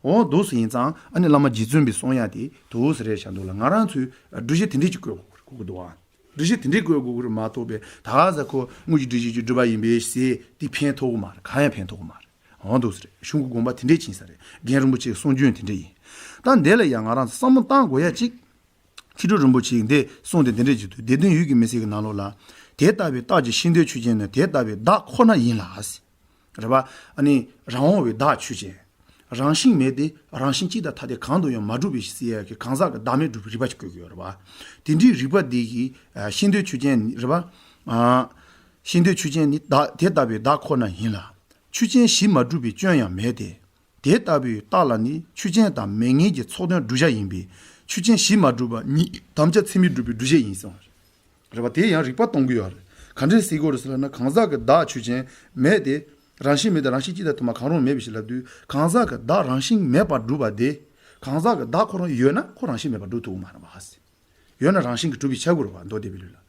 འོ་འདུག་སེ་ཡིན་ཙང་། ཨ་ནི་བླ་མ་རྗེ་བཙུན་པས་གསུང་ཡ་དེ་འདུག་སེ་རེད་བཞག་འདུག་ལ། ང་རང་ཚོས་སྒྲུབ་བྱེད་དེ་འདྲས་ཅིག་བཀོད་དགོས་ཀྱི་འདུག་ཨ། སྒྲུབ་བྱེད་དེ་འདྲས་བཀོད་དགོས་ཀྱི་རེད་མ་གཏོགས་པས། ད་ག་ཟེ་ཁོ་དངོས་ཀྱི་སྒྲུབ་བྱེད་ཀྱི་སྒྲུབ་པ་ཡིན་པས་ཟེར་དེ་ཕན་ཐོགས་ཀྱི་མ་རེད། གང་ཡང་ཕན་ཐོགས་ཀྱི་མ་རེད། འོ་འདུག་སེ་རེད། གཞུང་གི་དགོངས་པ་དེ་འདྲས་ཕྱིན་ས་རེད། རྒན་རིན་པོ་ཆེའི་གསུང་རྒྱུན་དེ་འདྲས་ཡིན། ད་འདི་ལ་ཡང་ང་རང་ཚོ་བསམ་བློ་བཏང་དགོས་ཡ་གཅིག། མཁས་གྲུབ་རིན་པོ་ཆེས་འདི་གསུངས་ཏེ་འདི་འདྲས་ཅིག་འདུག། སྡེ་བདུན་ཡུལ་གྱི་མི་ཚེ་གི་ནང་ལོགས་ལ། དེ་ལྟ་བུའི་རྟགས་ཀྱི་ཤེས་འདོད་ཆོས་ཅན་ནི་དེ་ལྟ་བུའི་བདག་ཁོ་ན་ཡིན་ལ། རེད་པ། ཨ་ནི་རང་དབང་བའི་བདག་ཆོས་ཅན། རང་བཞིན་མེད་དེ། རང་བཞིན་གཅིག་དང་ཐ་དད་གང་དུ་ཡང་མ་གྲུབ་པའི་ཕྱིར་ཟེར་ཡ་གི་གང་ཟག་གི་བདག་མེད་སྒྲུབ་པའི་རིགས་པ་ཅིག་བཀོད་ཀྱི་ཡོད་རེད་པ། དེ་འདྲའི་རིགས་པ་འདི་གིས་ཤེས་འདོད་ཆོས་ཅན་རེད་པ། ཤེས་འདོད་ཆོས་ཅན་ནི་བདག་དེ་ལྟ་བུའི་བདག་ཁོ་ན་ཡིན་ལ། ཆོས་ཅན་གཞི་མ་གྲུབ་པའི་སྐྱོན་ཡང་མེད་དེ། དེ་ལྟ་བུའི་རྟགས་ལ་ནི་ཆོས་ཅན་དང་མེད་ངེས་ཀྱི་ཚོགས་དོན་བསྒྲུབ་བྱ་ཡིན་པས། ཆོས་ཅན་གཞི་མ་གྲུབ་པ་ཉིད་དམ་བཅའ་ཚད་མས་གྲུབ་པའི་སྒྲུབ་བྱེད་ཡིན་གསུངས། རེད་པ། དེ་ཡང་རིགས་པ་སྟོན་གྱི་ཡོད་རེད། ག་འདྲས་ཟེར་དགོས་རེད་ཟེར་ལབ་ན། གང་ཟག་གི་བདག་ཆོས་ཅན་མེད་དེ། རང་བཞིན་མེད་དེ། རང་བཞིན་གཅིག་དང་དུ་མ་གང་རུང་མེད་པའི་ཕྱིར་ལབ་དུས། གང་ཟག་གི་བདག་རང་བཞིན་མེད་པར་སྒྲུབ་པ་དེ། གང་ཟག་གི་བདག་ཁོ་རང་ཡོད་ན་ཁོ་རང་བཞིན་མེད་པར་སྒྲུབ་ཐུབ་ཀྱི་མ་རེད་པ། ཡོད་ན་རང་བཞིན་གྱིས་གྲུབ་པའི་ཆ་དགོས་རེད་པ། མདོ་སྡེ་པའི་ལུགས་ལ།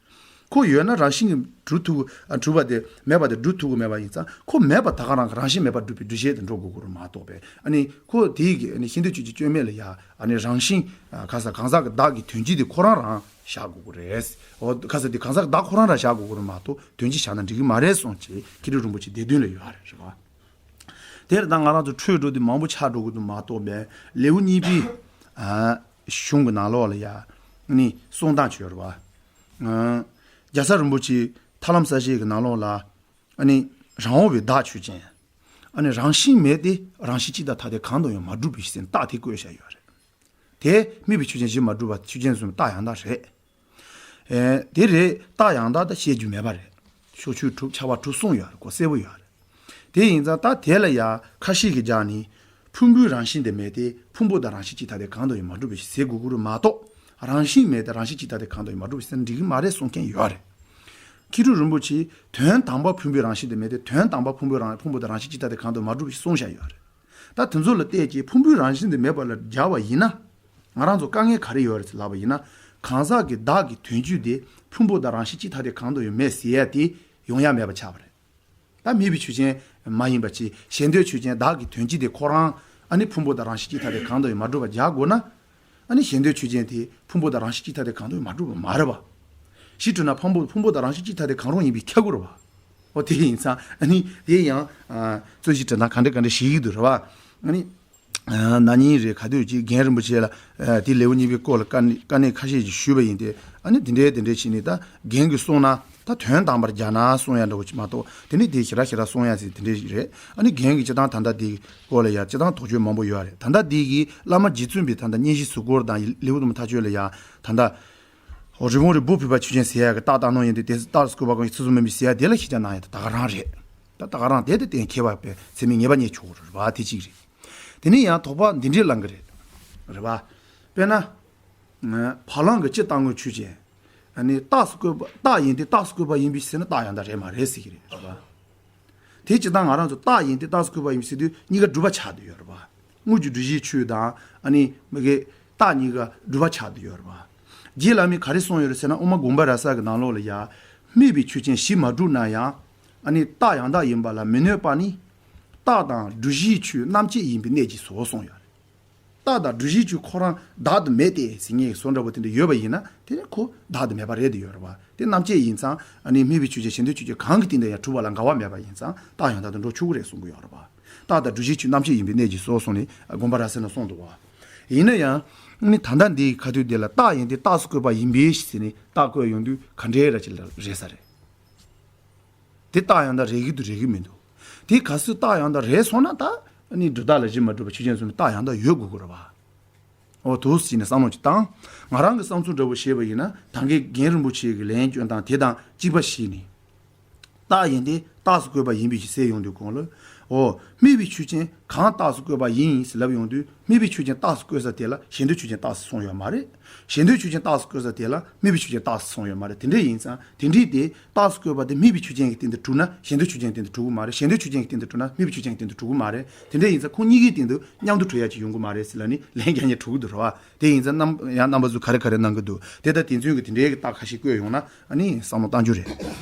ཁོ་ཡོད་ན་རང་བཞིན་གྱིས་གྲུབ་ཐུབ། ཨ། གྲུབ་པ་དེ་མེད་པ་དེ་སྒྲུབ་ཐུབ་ཀྱི་མེད་པ་ཡིན་ཙང་། ཁོ་མེད་པ་ད་ག་རང་གི་རང་བཞིན་མེད་པར་སྒྲུབ་པའི་སྒྲུབ་བྱེད་དུ་འགྲོ་དགོས་ཀྱི་རེད་མ་གཏོགས་པས། ཨ་ནི་ཁོ་དེའི་གི་ཨ་ནི་ཤེས་འདོད་ཆོས་ཅན་སྐྱོན་མེད་ལ་ཡ། ཨ་ནི་རང་བཞིན། ཨ། ག་ས་གང་ཟག་གི་བདག་གི་དོན་སྤྱི་དེ་ཁོ་རང་རང་བཞག་དགོས་ཀྱི་རེད། འོ། ག་ས་དེ་གང་ཟག་གི་བདག་ཁོ་རང་རང་བཞག་དགོས་ཀྱི་རེད་མ་གཏོགས་དོན་སྤྱི་བཞག་ན་འགྲིག་གི་མ་རེད་གསུངས་བྱས། མཁས་གྲུབ་རིན་པོ་ཆེ་སྡེ་བདུན་ལ་ཡོད་རེད། རེད་པ། དེར་ད་ང་རང་ཚོ་འཕྲོས་འགྲོ་དུས་མང་པོ་ཆགས་འགྲོ་གི་འདུག་མ་གཏོགས་པས། ལེའུ་གཉིས་པའི། ཨ། གཞུང་གི་ནང་ལོགས་ལ་ཡ། ནི་གསུང་སྟངས་བྱོས་རེད་པ། ཨ། རྒྱལ་ཚབ་རིན་པོ་ཆེའི་ཐར་ལམ་གསལ་བྱེད་ཀྱི་ནང་ལོགས་ལ། ཨ་ནི་རང་དབང་བའི་བདག་ཆོས་ཅན། ཨ་ནི་རང་བཞིན་མེད་དེ། རང་བཞིན་གཅིག་དང་ཐ་དད་གང་དུ་ཡང་མ་གྲུབ་པའི་ཕྱིར་ཟེར་རྟགས་དེ་བཀོད་བཞག་ཡོད་རེད། དེ་དམིགས་པའི་ཆོས་ཅན་གཞི་མ་གྲུབ་པ་ཆོས་ཅན་གསུམ་རྟགས་ཡང་དག་རེད། ཨེ། དེ་རེད། རྟགས་ཡང་དག་ད་བཤད་རྒྱུ་མེད་པ་རེད། ཕྱོགས་ཆོས་གྲུབ། ཁྱབ་པ་གྲུབ་གསུངས་ཡོད་རེད། གོ་གསལ་པོ་ཡོད་རེད། དེ་ཡིན་ཙང་ད་དེ་ལ་ཡ་ཁ་ཤས་ཀྱིས་སྦྱར་ནས། ཕུང་པོའི་རང་བཞིན་དེ་མེད་དེ། ཕུང་པོ་དང་རང་བཞིན་གཅིག་ཐ་དད་གང་དུ་ཡང་མ་གྲུབ་པའི་ཕྱིར་ཟེར་དགོས་ཀྱི་རེད་མ་གཏོགས། རང་བཞིན་མེད་དེ། རང་བཞིན་གཅིག་ཐ་དད་གང་དུ་ཡང་མ་གྲུབ་པའི་ཕྱིར་འགྲིག་གི་མ་རེད་གསུང་མཁན་ཡོད་རེད། མཁས་གྲུབ་རིན་པོ་ཆེས་དོན་དམ་པར་ཕུང་པོའི་རང་བཞིན་དེ་མེད་དེ། དོན་དམ་པར་ཕུང་པོའི་རང་། ཕུང་པོ་དང་རང་བཞིན་གཅིག་ཐ་དད་གང་དུ་ཡང་མ་གྲུབ་པའི་ཕྱིར་གསུངས་བཞག་ཡོད་རེད། ད་དེ་ཚོ་ལ་བལྟས་ཀྱིས་ཕུང་པོའི་རང་བཞིན་དེ་མེད་པ་ལ་སྦྱར་བ་ཡིན་ན། ང་རང་ཚོ་དཀའ་ངལ་ག་རེ་ཡོད་རེད་ཟེར་ལབ་པ་ཡིན་ན། གང་ཟག་གི་བདག་གི་དོན་སྤྱི་དེ་ཕུང་པོ་དང་རང་བཞིན་གཅིག་ཐ་དད་གང་དུ་ཡང་མེད་ཟེར་ཡ་དེ་ཡོང་ཡ་མེད་པ་ཆགས་པ་རེད། ད་དམིགས་པའི་ཆོས་ཅན་མ་ཡིན་པ་ཅིག། ཞེ་འདོད་ཆོས་ཅན་བདག་གི་དོན་སྤྱི་དེ་ཁོ་རང་། ཨ་ནི་ཕུང་པོ་དང་རང་བཞིན་གཅིག་ཐ་དད་གང་དུ་ཡང་མ་གྲུབ་པ་སྦྱར་དགོས་ན། ཨ་ནི་ཞེ་འདོད་ཆོས་ཅན་དེ་ཕུང་པོ་དང་རང་བཞིན་གཅིག་ཐ་དད་གང་དུ་ཡང་མ་གྲུབ་པ་མ་རེད་པ། གཞི་གྲུབ་ན་ཕུང་པོ། ཕུང་པོ་དང་རང་བཞིན་གཅིག་ཐ་དད་གང་རུང་ཡིན་པས་ཁྱབ་དགོས་རེད་པ། འོ། དེ་ཡིན་ཙང་ཨ་ནི་དེ་ཡང་། ཨ། རྩོད་གཞི་འདྲ་ན་ག་འདྲ་ག་འདྲ་ཞིག་ཡིན་འདུག་རེད་པ། ཨ་ནི། ཨ། ན་ནིང་རེད། ག་དུས་ཅིག་རྒན་རིན་པོ་ཆེ་ལ། ཨ། དེ་ལེའུ་གཉིས་པའི་སྐོར་ལ་བཀའ་གནད། བཀའ་གནད་ཁ་ཤས་ཅིག་ཞུས་པ་ཡིན་ཏེ། ཨ་ནི་དེ་འདྲའི་དེ་འདྲའི་བྱས་ནས། ད་རྒན་གྱིས་གསུངས་ན་ད་དོན་དམ་པར་སྦྱར་ན་གསུང་ཡ་འདྲ་བོ་ཅིག་མ་གཏོགས། དེ་ནི་དེ་ཞེ་དྲག་ཞེ་དྲག་གསུང་ཡ་ཟེར་དེ་འདྲའི་ཞིག་རེད། ཨ་ནི་རྒན་གྱིས་སྤྱིར་བཏང་ད་ལྟ་དེའི་སྐོར་ལ་ཡ་སྤྱིར་བཏང་དོགས་གཅོད་མང་པོ་ཡོད་རེད། ད་ལྟ་དེ་གི་བླ་མ་རྗེ་བཙུན་པའི་ད་ལྟ་སྙན་ཞུ་ཟུར་སྐོར་དང་ལེའུ་དུ་མ་མཐའ་དཔྱོད་ལ་ཡ་ད་ལྟ། འོ། རི་བོང་རི་བུ་ཕུད་པ་ཆོས་ཅན་ཟེར་ཡ་གི་རྟགས་བཏགས་ནོ་ཡིན་ཏེ། དེ་རྟགས་སུ་བཀོད་པ་གང་ཞིག་ཚུལ་བཟུང་མིན་པའི་ཟེར་ཡ་དེ་ལ་ཤེས་བྱ་གནང་ཡ་དེ་ད་ག་རང་རེད། ད་ད་ག་རང་དེ་དེ་གཏན་འཁེལ་བ་པའི་ཚད་མས་ངེས་པ་རྙེད་ཆོག་གི་རེད་པ། དེ་གཅིག་རེད། དེ་ནས་ཡང་དོགས་པ་འདི་འདྲས་ལངས་གི་རེད། རེད་པ། དཔེར་ན། བ་ལང་གི་སྤྱི་བཏང་ངོ་ཆོས་ཅན། ཨ་ནི་རྟགས་སུ་བཀོད་པ། རྟགས་ཡིན་ཏེ་རྟགས་སུ་བཀོད་པ་ཡིན་པའི་ཕྱིར་ན་རྟགས་ཡང་དག་རེད་མ་རེད་ཟེར་གི་རེད། རེད་པ། དེ་སྤྱིར་བཏང་ང་རང་ཚོ་རྟགས་ཡིན་ཏེ་རྟགས་སུ་བཀོད་པ་ཡིན་ཟེར་དུས་གཉིས་ཀ་སྒྲུབ་པ་ཆགས་བསྡད་ཡོད་རེད་པ། དངོས་ཀྱི་སྒྲུབ་བྱའི་ཆོས་དང་། ཨ་ནི་མ་གི་རྟགས་གཉིས་ཀ་སྒྲུབ་པ་ཆགས་བསྡད་ཡོད་རེད་པ། རྗེ་བླ་མས་ག་རེ་གསུངས་ཡོད་རེད་ཟེར་ན། དབུ་མ་དགོངས་པ་རབ་གསལ་གྱི་ནང་ལོགས་ལ་ཡ། དམིགས་པའི་ཆོས་ཅན་གཞི་མ་གྲུབ་ན་ཡང་། ཨ་ནི་རྟགས་ཡང་དག་ཡིན་པ་ལ་མི་གནོད་པ་ནི། རྟགས་དང་སྒྲུབ་བྱའི་ཆོས་རྣམ་བཅད་ཡིན་པའི་གནད་ཀྱིས་སོ་གསུངས་ཡོད་རེད། རྟགས་དང་སྒྲུབ་བྱའི་ཆོས་ཁོ་རང་བདག་ཏུ་མེད་དེ་ཟེར་མཁན་གྱི་བཟོ་འདྲ་པོ་དེ་འདྲ་ཡོད་པ་ཡིན་ན། དེ་ནི་ཁོ་བདག་ཏུ་མེད་པ་རེད་དེ་ཡོད་རེད་པ། དེ་རྣམ་བཅད་ཡིན་ཙང་། ཨ་ནི་དམིགས་པའི་ཆོས་ཅན་ཞེ་འདོད་ཆོས་ཅན་གང་གི་སྟེང་དུ་ཡང་གྲུབ་པ་ལ་འགལ་བ་མེད་པ་ཡིན་ཙང་རྟགས་ཡང་དག་ཏུ་འགྲོ་ཆོག་གི་རེད་གསུང་གི་ཡོད་རེད་པ། རྟགས་དང་སྒྲུབ་བྱའི་ཆོས་རྣམ་བཅད་ཡིན་པའི་གནད་ཀྱིས་སོ་གསུངས་ནས་དགོངས་པ་རབ་གསལ་ན་གསུངས་འདུག་པ། ཡིན་ན་ཡང་། ཨ་ནི་ད་ལྟ་འདིའི་ཁ་ཐུག་འདི་ལ་རྟགས་ཡིན་ཏེ་རྟགས་སུ་བཀོད་པ་ཡིན་པས་ཟེར་ནས་རྟགས་བཀོད་ཡོང་དུས་ག་འདྲའི་ར་ཅིག་ལ་རེད་ས་རེད། དེ་རྟགས་ཡང་དག་རེད་ཀྱི་འདུག་རེད་ཀྱི་མི་འདུག། དེ་གལ་སྲིད་རྟགས་ཡང་དག་རེད་སོང་ན། ད་ ནི་སྒྲུབ་རྟགས་ལ་གཞི་མ་གྲུབ་པ་ཆོས་ཅན་གསུམ་པའི་རྟགས་ཡང་དག་ཡོད་དགོས་ཀྱི་རེད་བ། འོ་འདུག་སེ་བྱས་ནས་བསམ་བློ་ཅིག་བཏང་། ང་རང་གི་བསམ་ཚུལ་འདྲ་བོ་བཤད་པ་ཡིན་ན། ད་གིན་རྒན་རིན་པོ་ཆེ་གི་ལན་སྐྱོན་དང་དེ་དང་གཅིག་པ་བྱས་ནས། རྟགས་ཡིན་ཏེ་རྟགས་སུ་བཀོད་པ་ཡིན་པའི་ཕྱིར་ཟེར་ཡོང་དུས་གོང་ལ། འོ། དམིགས་པའི་ཆོས་ཅན་གང་རྟགས་སུ་བཀོད་པ་ཡིན་ཟེར་ལབ་ཡོང་དུས། དམིགས་པའི་ཆོས་ཅན་རྟགས་སུ་བཀོད་ས་དེ་ལ་གཞན་དོན་ཆོས་ཅན་རྟགས་སུ་སོང་ཡོད་མ་རེད། གཞན་དོན་ཆོས་ཅན་རྟགས་སུ་བཀོད་ས་དེ་ལ་དམིགས་པའི་ཆོས་ཅན་རྟགས་སུ་སོང་ཡོད་མ་རེད། དེ་འདྲ་ཡིན་ཙང་དེ་འདྲའི་དེ་རྟགས་སུ་བཀོད་པ་དེ་དམིགས་པའི་ཆོས་ཅན་གྱི་སྟེང་དུ་གྲུབ་ན་གཞན་དོན་ཆོས་ཅན་གྱི་སྟེང་དུ་གྲུབ་ཀྱི་མ་རེད། གཞན་དོན་ཆོས་ཅན་གྱི་སྟེང་དུ་གྲུབ་ན་དམིགས་པའི་ཆོས་ཅན་གྱི་སྟེང་དུ་གྲུབ་ཀྱི་མ་རེད། དེ་འདྲ་ཡིན་ཙང་ཁོང་གཉིས་ཀའི་སྟེང་དུ་མཉམ་དུ་གྲུབ་ཡ་ཅིག་ཡོང་གི་མ་རེད་ཟེར་ལབ་ནས་ལན་རྒྱག་མཁན་གྲུབ་ཀྱི་འདུག་རེད་བ། དེ་ཡིན་ཙང་རྣམ་ཡང་རྣམ་པ་ཚོས་ག་རེ་ག་རེ་གནང་གི་འདུག་དེ་ལྟར་དེ་ཚོའི་གི་དེ་འདྲའི་གི་རྟགས་ཁ་ཤས་བཀོད་ཡོང་ན་ཨ་ནི་བསམ་བློ་གཏང་རྒྱུ་རེད།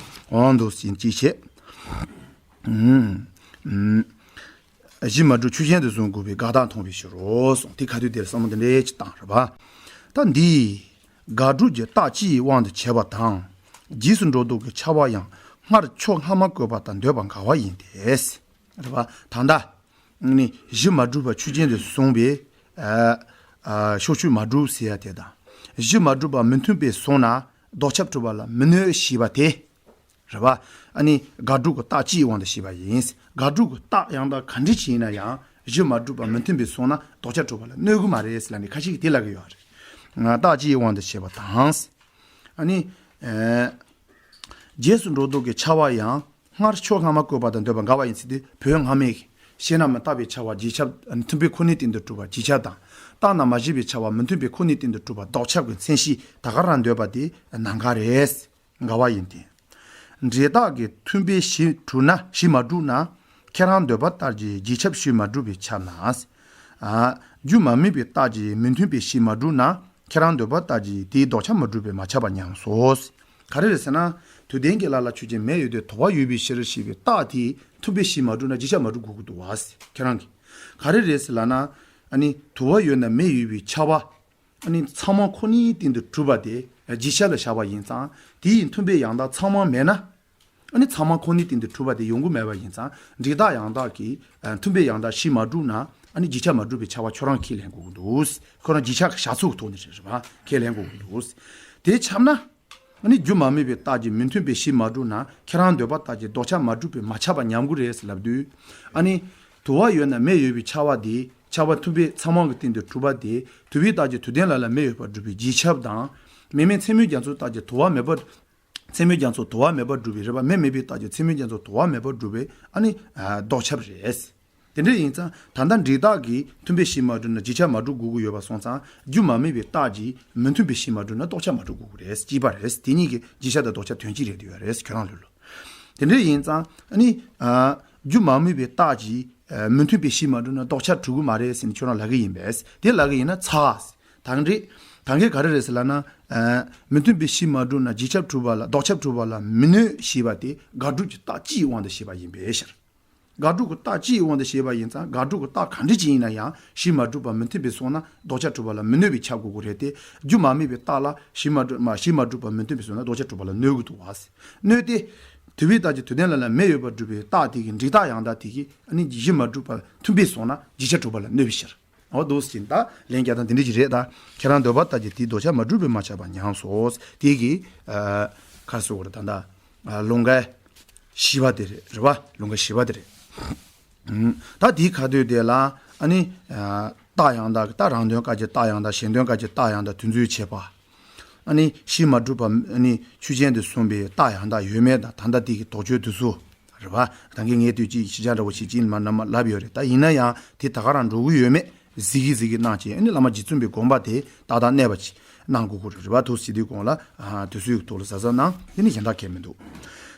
འོ་འདུག་སེ་བྱས་ནས་ཅིག་བྱས། ཨུམ། ཨུམ། གཞི་མ་གྲུབ་ཆོས་ཅན་དུ་བཟུང་དགོས་པའི་དགག་རྟགས་མཐོང་བའི་ཕྱིར་རོ་གསུངས། དེ་ག་དུས་དེར་བསམ་བློ་དེ་འདྲའི་ཅིག་བཏང་རེད་པ། ད་འདི་དགག་སྒྲུབ་ཀྱི་རྟགས་སྤྱིའི་དབང་དུ་བྱས་པ་དང་། རྗེས་སུ་འགྲོ་ལྡོག་གི་ཁྱབ་པ་ཡང་སྔར་ཕྱོགས་སྔ་མ་བཀོད་པ་དང་འདོད་པ་འགལ་བ་ཡིན་ཏེ། རེད་པ། ད་ལྟ་ནི་གཞི་མ་གྲུབ་པ་ཆོས་ཅན་དུ་བཟུང་བའི་ཨ་ཨ་ཕྱོགས་ཆོས་མ་གྲུབ་ཟེར་ཡ་དེ་དང་། གཞི་མ་གྲུབ་པ་མི་མཐུན་པའི་བཟུང་ན་ལྡོག་ཁྱབ་གྲུབ་པ་ལ་མི་གནོད་ཞེས་པ་དེ། རེད་པ། ཨ་ནི་དགག་སྒྲུབ་ཀྱི་རྟགས་སྤྱིའི་དབང་དུ་བྱས་པ་ཡིན། དགག་སྒྲུབ་ཀྱི་རྟགས་ཡང་དག་ག་འདྲ་ཅིག་ཡིན་ན་ཡང་གཞི་མ་གྲུབ་པ་མི་མཐུན་པའི་བཟུང་ན་ལྡོག་ཁྱབ་གྲུབ་པ་ལ་གནོད་ཀྱི་མ་རེད་ཟེར་ལབ་ནས་ཁ་ཤས་ཀྱིས་དེ་ལབ་ཀྱི་ཡོད་རེད། རྟགས་སྤྱིའི་དབང་དུ་བྱས་པ་དང་། ཨ་ནི། ཨེ། རྗེས་སུ་འགྲོ་ལྡོག་གི་ཁྱབ་པ་ཡང་སྔར་ཕྱོགས་སྔ་མ་བཀོད་པ་དང་འདོད་པ་འགལ་བ་ཡིན་ཚུལ་དེ་བོད་སྔ་མའི་ཤེས་རྣམ་བཏགས་པའི་ཁྱབ་པ་རྗེས་ཁྱབ་མཐུན་པའི་ཁོ་ནའི་སྟེང་དུ་གྲུབ་པ་རྗེས་ཁྱབ་དང་། བཏགས་ན་མ་བྱས་པའི་ཁྱབ་པ་མི་མཐུན་པའི་ཁོ་ནའི་སྟེང་དུ་གྲུབ་པ་ལྡོག་ཁྱབ་ཀྱི་མཚན་གཞི་ད་ག་རང་འདོད་པ་དེ་ནང་འགལ་རེད། འགལ་བ་ཡིན་ཏེ། འབྲས་རྟགས་ཀྱི་མཐུན་དཔེ་གཞི་གྲུབ་ན་གཞི་མ་གྲུབ་ན་ཁྱེད་རང་འདོད་པ་ལྟར་གྱི་རྗེས་ཁྱབ་གཞི་མ་གྲུབ་པས་ཁྱབ་ན། ཨ། རྒྱུ་མ་དམིགས་པའི་རྟགས་ཀྱི་མི་མཐུན་དཔེ་གཞི་མ་གྲུབ་ན་ཁྱེད་རང་འདོད་པ་ལྟར་གྱི་དེའི་ལྡོག་ཁྱབ་མ་གྲུབ་པས་མ་ཁྱབ་པ་ཉམས་སོ། ག་རེ་རེད་ཟེར་ན། དུ་ལྡན་གྱི་ལ་ལ་ཆོས་ཅན་མེ་ཡོད་དེ་དུ་བ་ཡོད་པའི་ཕྱིར་ཞེས་པའི་རྟགས་དེའི་མཐུན་དཔེ་གཞི་མ་གྲུབ་ན་རྗེས་ཁྱབ་མ་གྲུབ་དགོས་ཀྱི་འདུག་བ། ཁྱེད་རང་གིས། ག་རེ་རེད་ཟེར་ལབ་ན། ཨ་ནི་དུ་བ་ཡོད་ན་མེ་ཡོད་པའི་ཁྱབ་པ། ཨ་ནི་ཚང་མ་ཁོ་ནའི་སྟེང་དུ་གྲུབ་པ་དེ་རྗེས་ཁྱབ་ལ་བཞག་པ་ཡིན་ཙང་དེ་ཡི་མཐུན་དཔེ་ཡང་དག་ཚང་མ་མེད་ན། ཨ་ནི་ཚང་མ་ཁོ་ནའི་སྟེང་དུ་གྲུབ་པ་དེ་ཡོང་གི་མེད་པ་ཡིན་ཙང་འབྲས་རྟགས་ཡང་དག་གི་ཨ་མཐུན་དཔེ་ཡང་དག་གཞི་མ་གྲུབ་ན་ཨ་ནི་རྗེས་ཁྱབ་མ་གྲུབ་པའི་ཁྱབ་པ་ཁྱོད་རང་ཁས་ལེན་དགོས་ཀྱི་འདུག་ཁོ་རང་རྗེས་ཁྱབ་ཀྱི་བཞག་ཚུལ་གྱི་ཐོག་ནས་རེད་རེད་པ། ཁས་ལེན་དགོས་ཀྱི་འདུག་དེ་ཁྱབ་ན། ཨ་ནི་རྒྱུ་མ་དམིགས་པའི་རྟགས་ཀྱི་མི་མཐུན་དཔེ་གཞི་མ་གྲུབ་ན་ཁྱེད་རང་འདོད་པ་ལྟར་གྱི་ལྡོག་ཁྱབ་མ་གྲུབ་པས་མ་ཁྱབ་པ་ཉམས་ཀྱི་རེད་ཟེར་ལབ་དུས། ཨ་ནི། དུ་བ་ཡོད་ན་མེ་ཡོད་པའི་ཁྱབ་པ་དེ་ཁྱབ་པ་མཐུན་དཔེ་ཚང་མ་གི་སྟེང་དུ་གྲུབ་པ་དེ་དུ་བའི་རྟགས་ཀྱི་དུ་ལྡན་ལ་ལ་མེ་ཡོད་པར་སྒྲུབ་པའི་རྗེས་ཁྱབ་དང་། མེ་མེད་ཚད་མའི་རྒྱ་མཚོའི་རྟགས་ཀྱི་དུ་བ་མེད་པར། ཚད་མའི་རྒྱ་མཚོ་དུ་བ་མེད་པར་སྒྲུབ་པའི་རེད་པ། མེ་མེད་པའི་རྟགས་ཀྱི་ཚད་མའི་རྒྱ་མཚོ་དུ་བ་མེད་པར་སྒྲུབ་པའི་ཨ་ནི་ལྡོག་ཁྱབ་རེད། དེ་འདྲ་ཡིན་ཙང་ད་ལྟ་འབྲས་རྟགས་ཀྱི་མཐུན་དཔེ་གཞི་མ་གྲུབ་ན་རྗེས་ཁྱབ་མ་གྲུབ་དགོས་ཀྱི་ཡོད་པ་སོང་ཙང་རྒྱུ་མ་དམིགས་པའི་རྟགས་ཀྱི་མི་མཐུན་དཔེ་གཞི་མ་གྲུབ་ན་ལྡོག་ཁྱབ་མ་གྲུབ་དགོས་ཀྱི་རེད། གཅིག་པ་རེད། དེ་གཉིས་ཀྱི་རྗེས་ཁྱབ་དང་ལྡོག་ཁྱབ་དོན་གཅིག་རེད་འདོད་ཡོད་རེད། ཁྱོད་རང་ལུགས་ལ། དེ་འདྲ་ཡིན་ཙང་ཨ་ནི། རྒྱུ་མ་དམིགས་པའི་རྟགས་ཀྱི་མི་མཐུན་དཔེ་གཞི་མ་གྲུབ་ན་ལྡོག་ཁྱབ་གྲུབ་ཀྱི་མ་རེད་ཟེར་ནས་ཁྱོད་རང་ལབ་ཀྱི་ཡིན་པས། དེ་ལབ་ཀྱི་ཡིན་ན་ཚར། ད་འདྲི། ད་གིན་ག་རེ་རེད་ཟེར་ལབ་ན། མི་མཐུན་དཔེ་གཞི་མ་གྲུབ་ན་རྗེས་ཁྱབ་གྲུབ་པ་ལ་ལྡོག་ཁྱབ་གྲུབ་པ་ལ་མི་གནོད་ཞེས་པ་དེ་དགག་སྒྲུབ་ཀྱི་རྟགས་སྤྱིའི་དབང་དུ་བྱས་པ་ཡིན་པའི་ཕྱིར། དགག་སྒྲུབ་ཀྱི་རྟགས་སྤྱིའི་དབང་དུ་བྱས་པ་ཡིན་ཙང་དགག་སྒྲུབ་ཀྱི་རྟགས་གང་འདྲ་ཅིག་ཡིན་ན་ཡང་གཞི་མ་གྲུབ་པ་མི་མཐུན་དཔེ་སོང་ན་ལྡོག་ཁྱབ་གྲུབ་པ་ལ་མི་གནོད་པའི་ཁྱབ་དགོས་ཀྱི་རེད་དེ། རྒྱུ་མ་དམིགས་པའི་རྟགས་ལ་གཞི་མ་གྲུབ་མ་གཞི་མ་གྲུབ་པ་མི་མཐུན་དཔེ་སོང་ན་ལྡོག་ཁྱབ་གྲུབ་པ་ལ་གནོད་ཀྱི་འདུག་བ། གནོད་དེ། དུ་བའི་རྟགས་ཀྱི་དུ་ལྡན་ལ་ལ་མེ་ཡོད་པར་སྒྲུབ་པའི་རྟགས་དེ་གི་འབྲས་རྟགས་ཡང་དག་དེ་གི་ཨ་ནི་གཞི་མ་གྲུབ་པ་མཐུན་དཔེ་སོང་ན་རྗེས་ཁྱབ་གྲུབ་པ་ལ་གནོད་པའི་ཕྱིར། འོ་འདུག་སེ་ད་ལན་རྒྱག་སྟངས་དེ་འདྲ་ཅིག་རེད་ད། ཁྱེད་རང་འདོད་པ་ལྟར་གྱི་དེའི་ལྡོག་ཁྱབ་མ་གྲུབ་པས་མ་ཁྱབ་པ་ཉམས་སོ། དེ་གི་ཨ་ག་རེ་ཟེར་དགོས་རེད་ད་ལྟ་ཨ་ལུང་ཁ་བཞི་པ་དེ་རེད་རེད་པ། ལུང་ཁ་བཞི་པ་དེ་རེད། ཨུམ། ད་དེའི་ཁ་ཐོག་དེ་ལ་ཨ་ནི་ཨ་རྟགས་ཡང་དག་ད་རང་དོན་སྐབས་ཀྱི་རྟགས་ཡང་དག་གཞན་དོན་སྐབས་ཀྱི་རྟགས་ཡང་དག་དེ་ཚོའི་ཁྱད་པར། ཨ་ནི་གཞི་མ་གྲུབ་པ་ཨ་ནི་ཆོས་ཅན་དུ་གསུངས་པའི་རྟགས་ཡང་དག་ཡོད་མེད་དང་ད་ལྟ་དེ་གི་དོགས་གཅོད་དེ་ཚོ་རེད་པ། ད་གིན་ངས་དུས་གཅིག་ཞིབ་ཆ་འདྲ་བོ་ཞིག་ཅིག་མ་ནམ་ལབ་ཡོད་རེད། ད་ཡིན་ན་ཡང་དེ་ད་ག་རང་འགྲོ་གི་ཡོད་མེད་གཟིགས་ཀྱི་གཟིགས་ཀྱི་གནང་བྱས། ཨ་ནི་བླ་མ་རྗེ་བཙུན་པའི་དགོངས་པ་དེ་ཏག་ཏག་གནས་པ་ཅིག་གནང་དགོས་ཀྱི་རེད་པ། དུ་ཟེར་དུས་གོང་ལ་ཨ་དུས་ཚོད་ཀྱི་ཐོག་ལ་གཟབ་གཟབ་གནང་། དེ་ནི་གཞན་དག་གལ་མི་འདུག་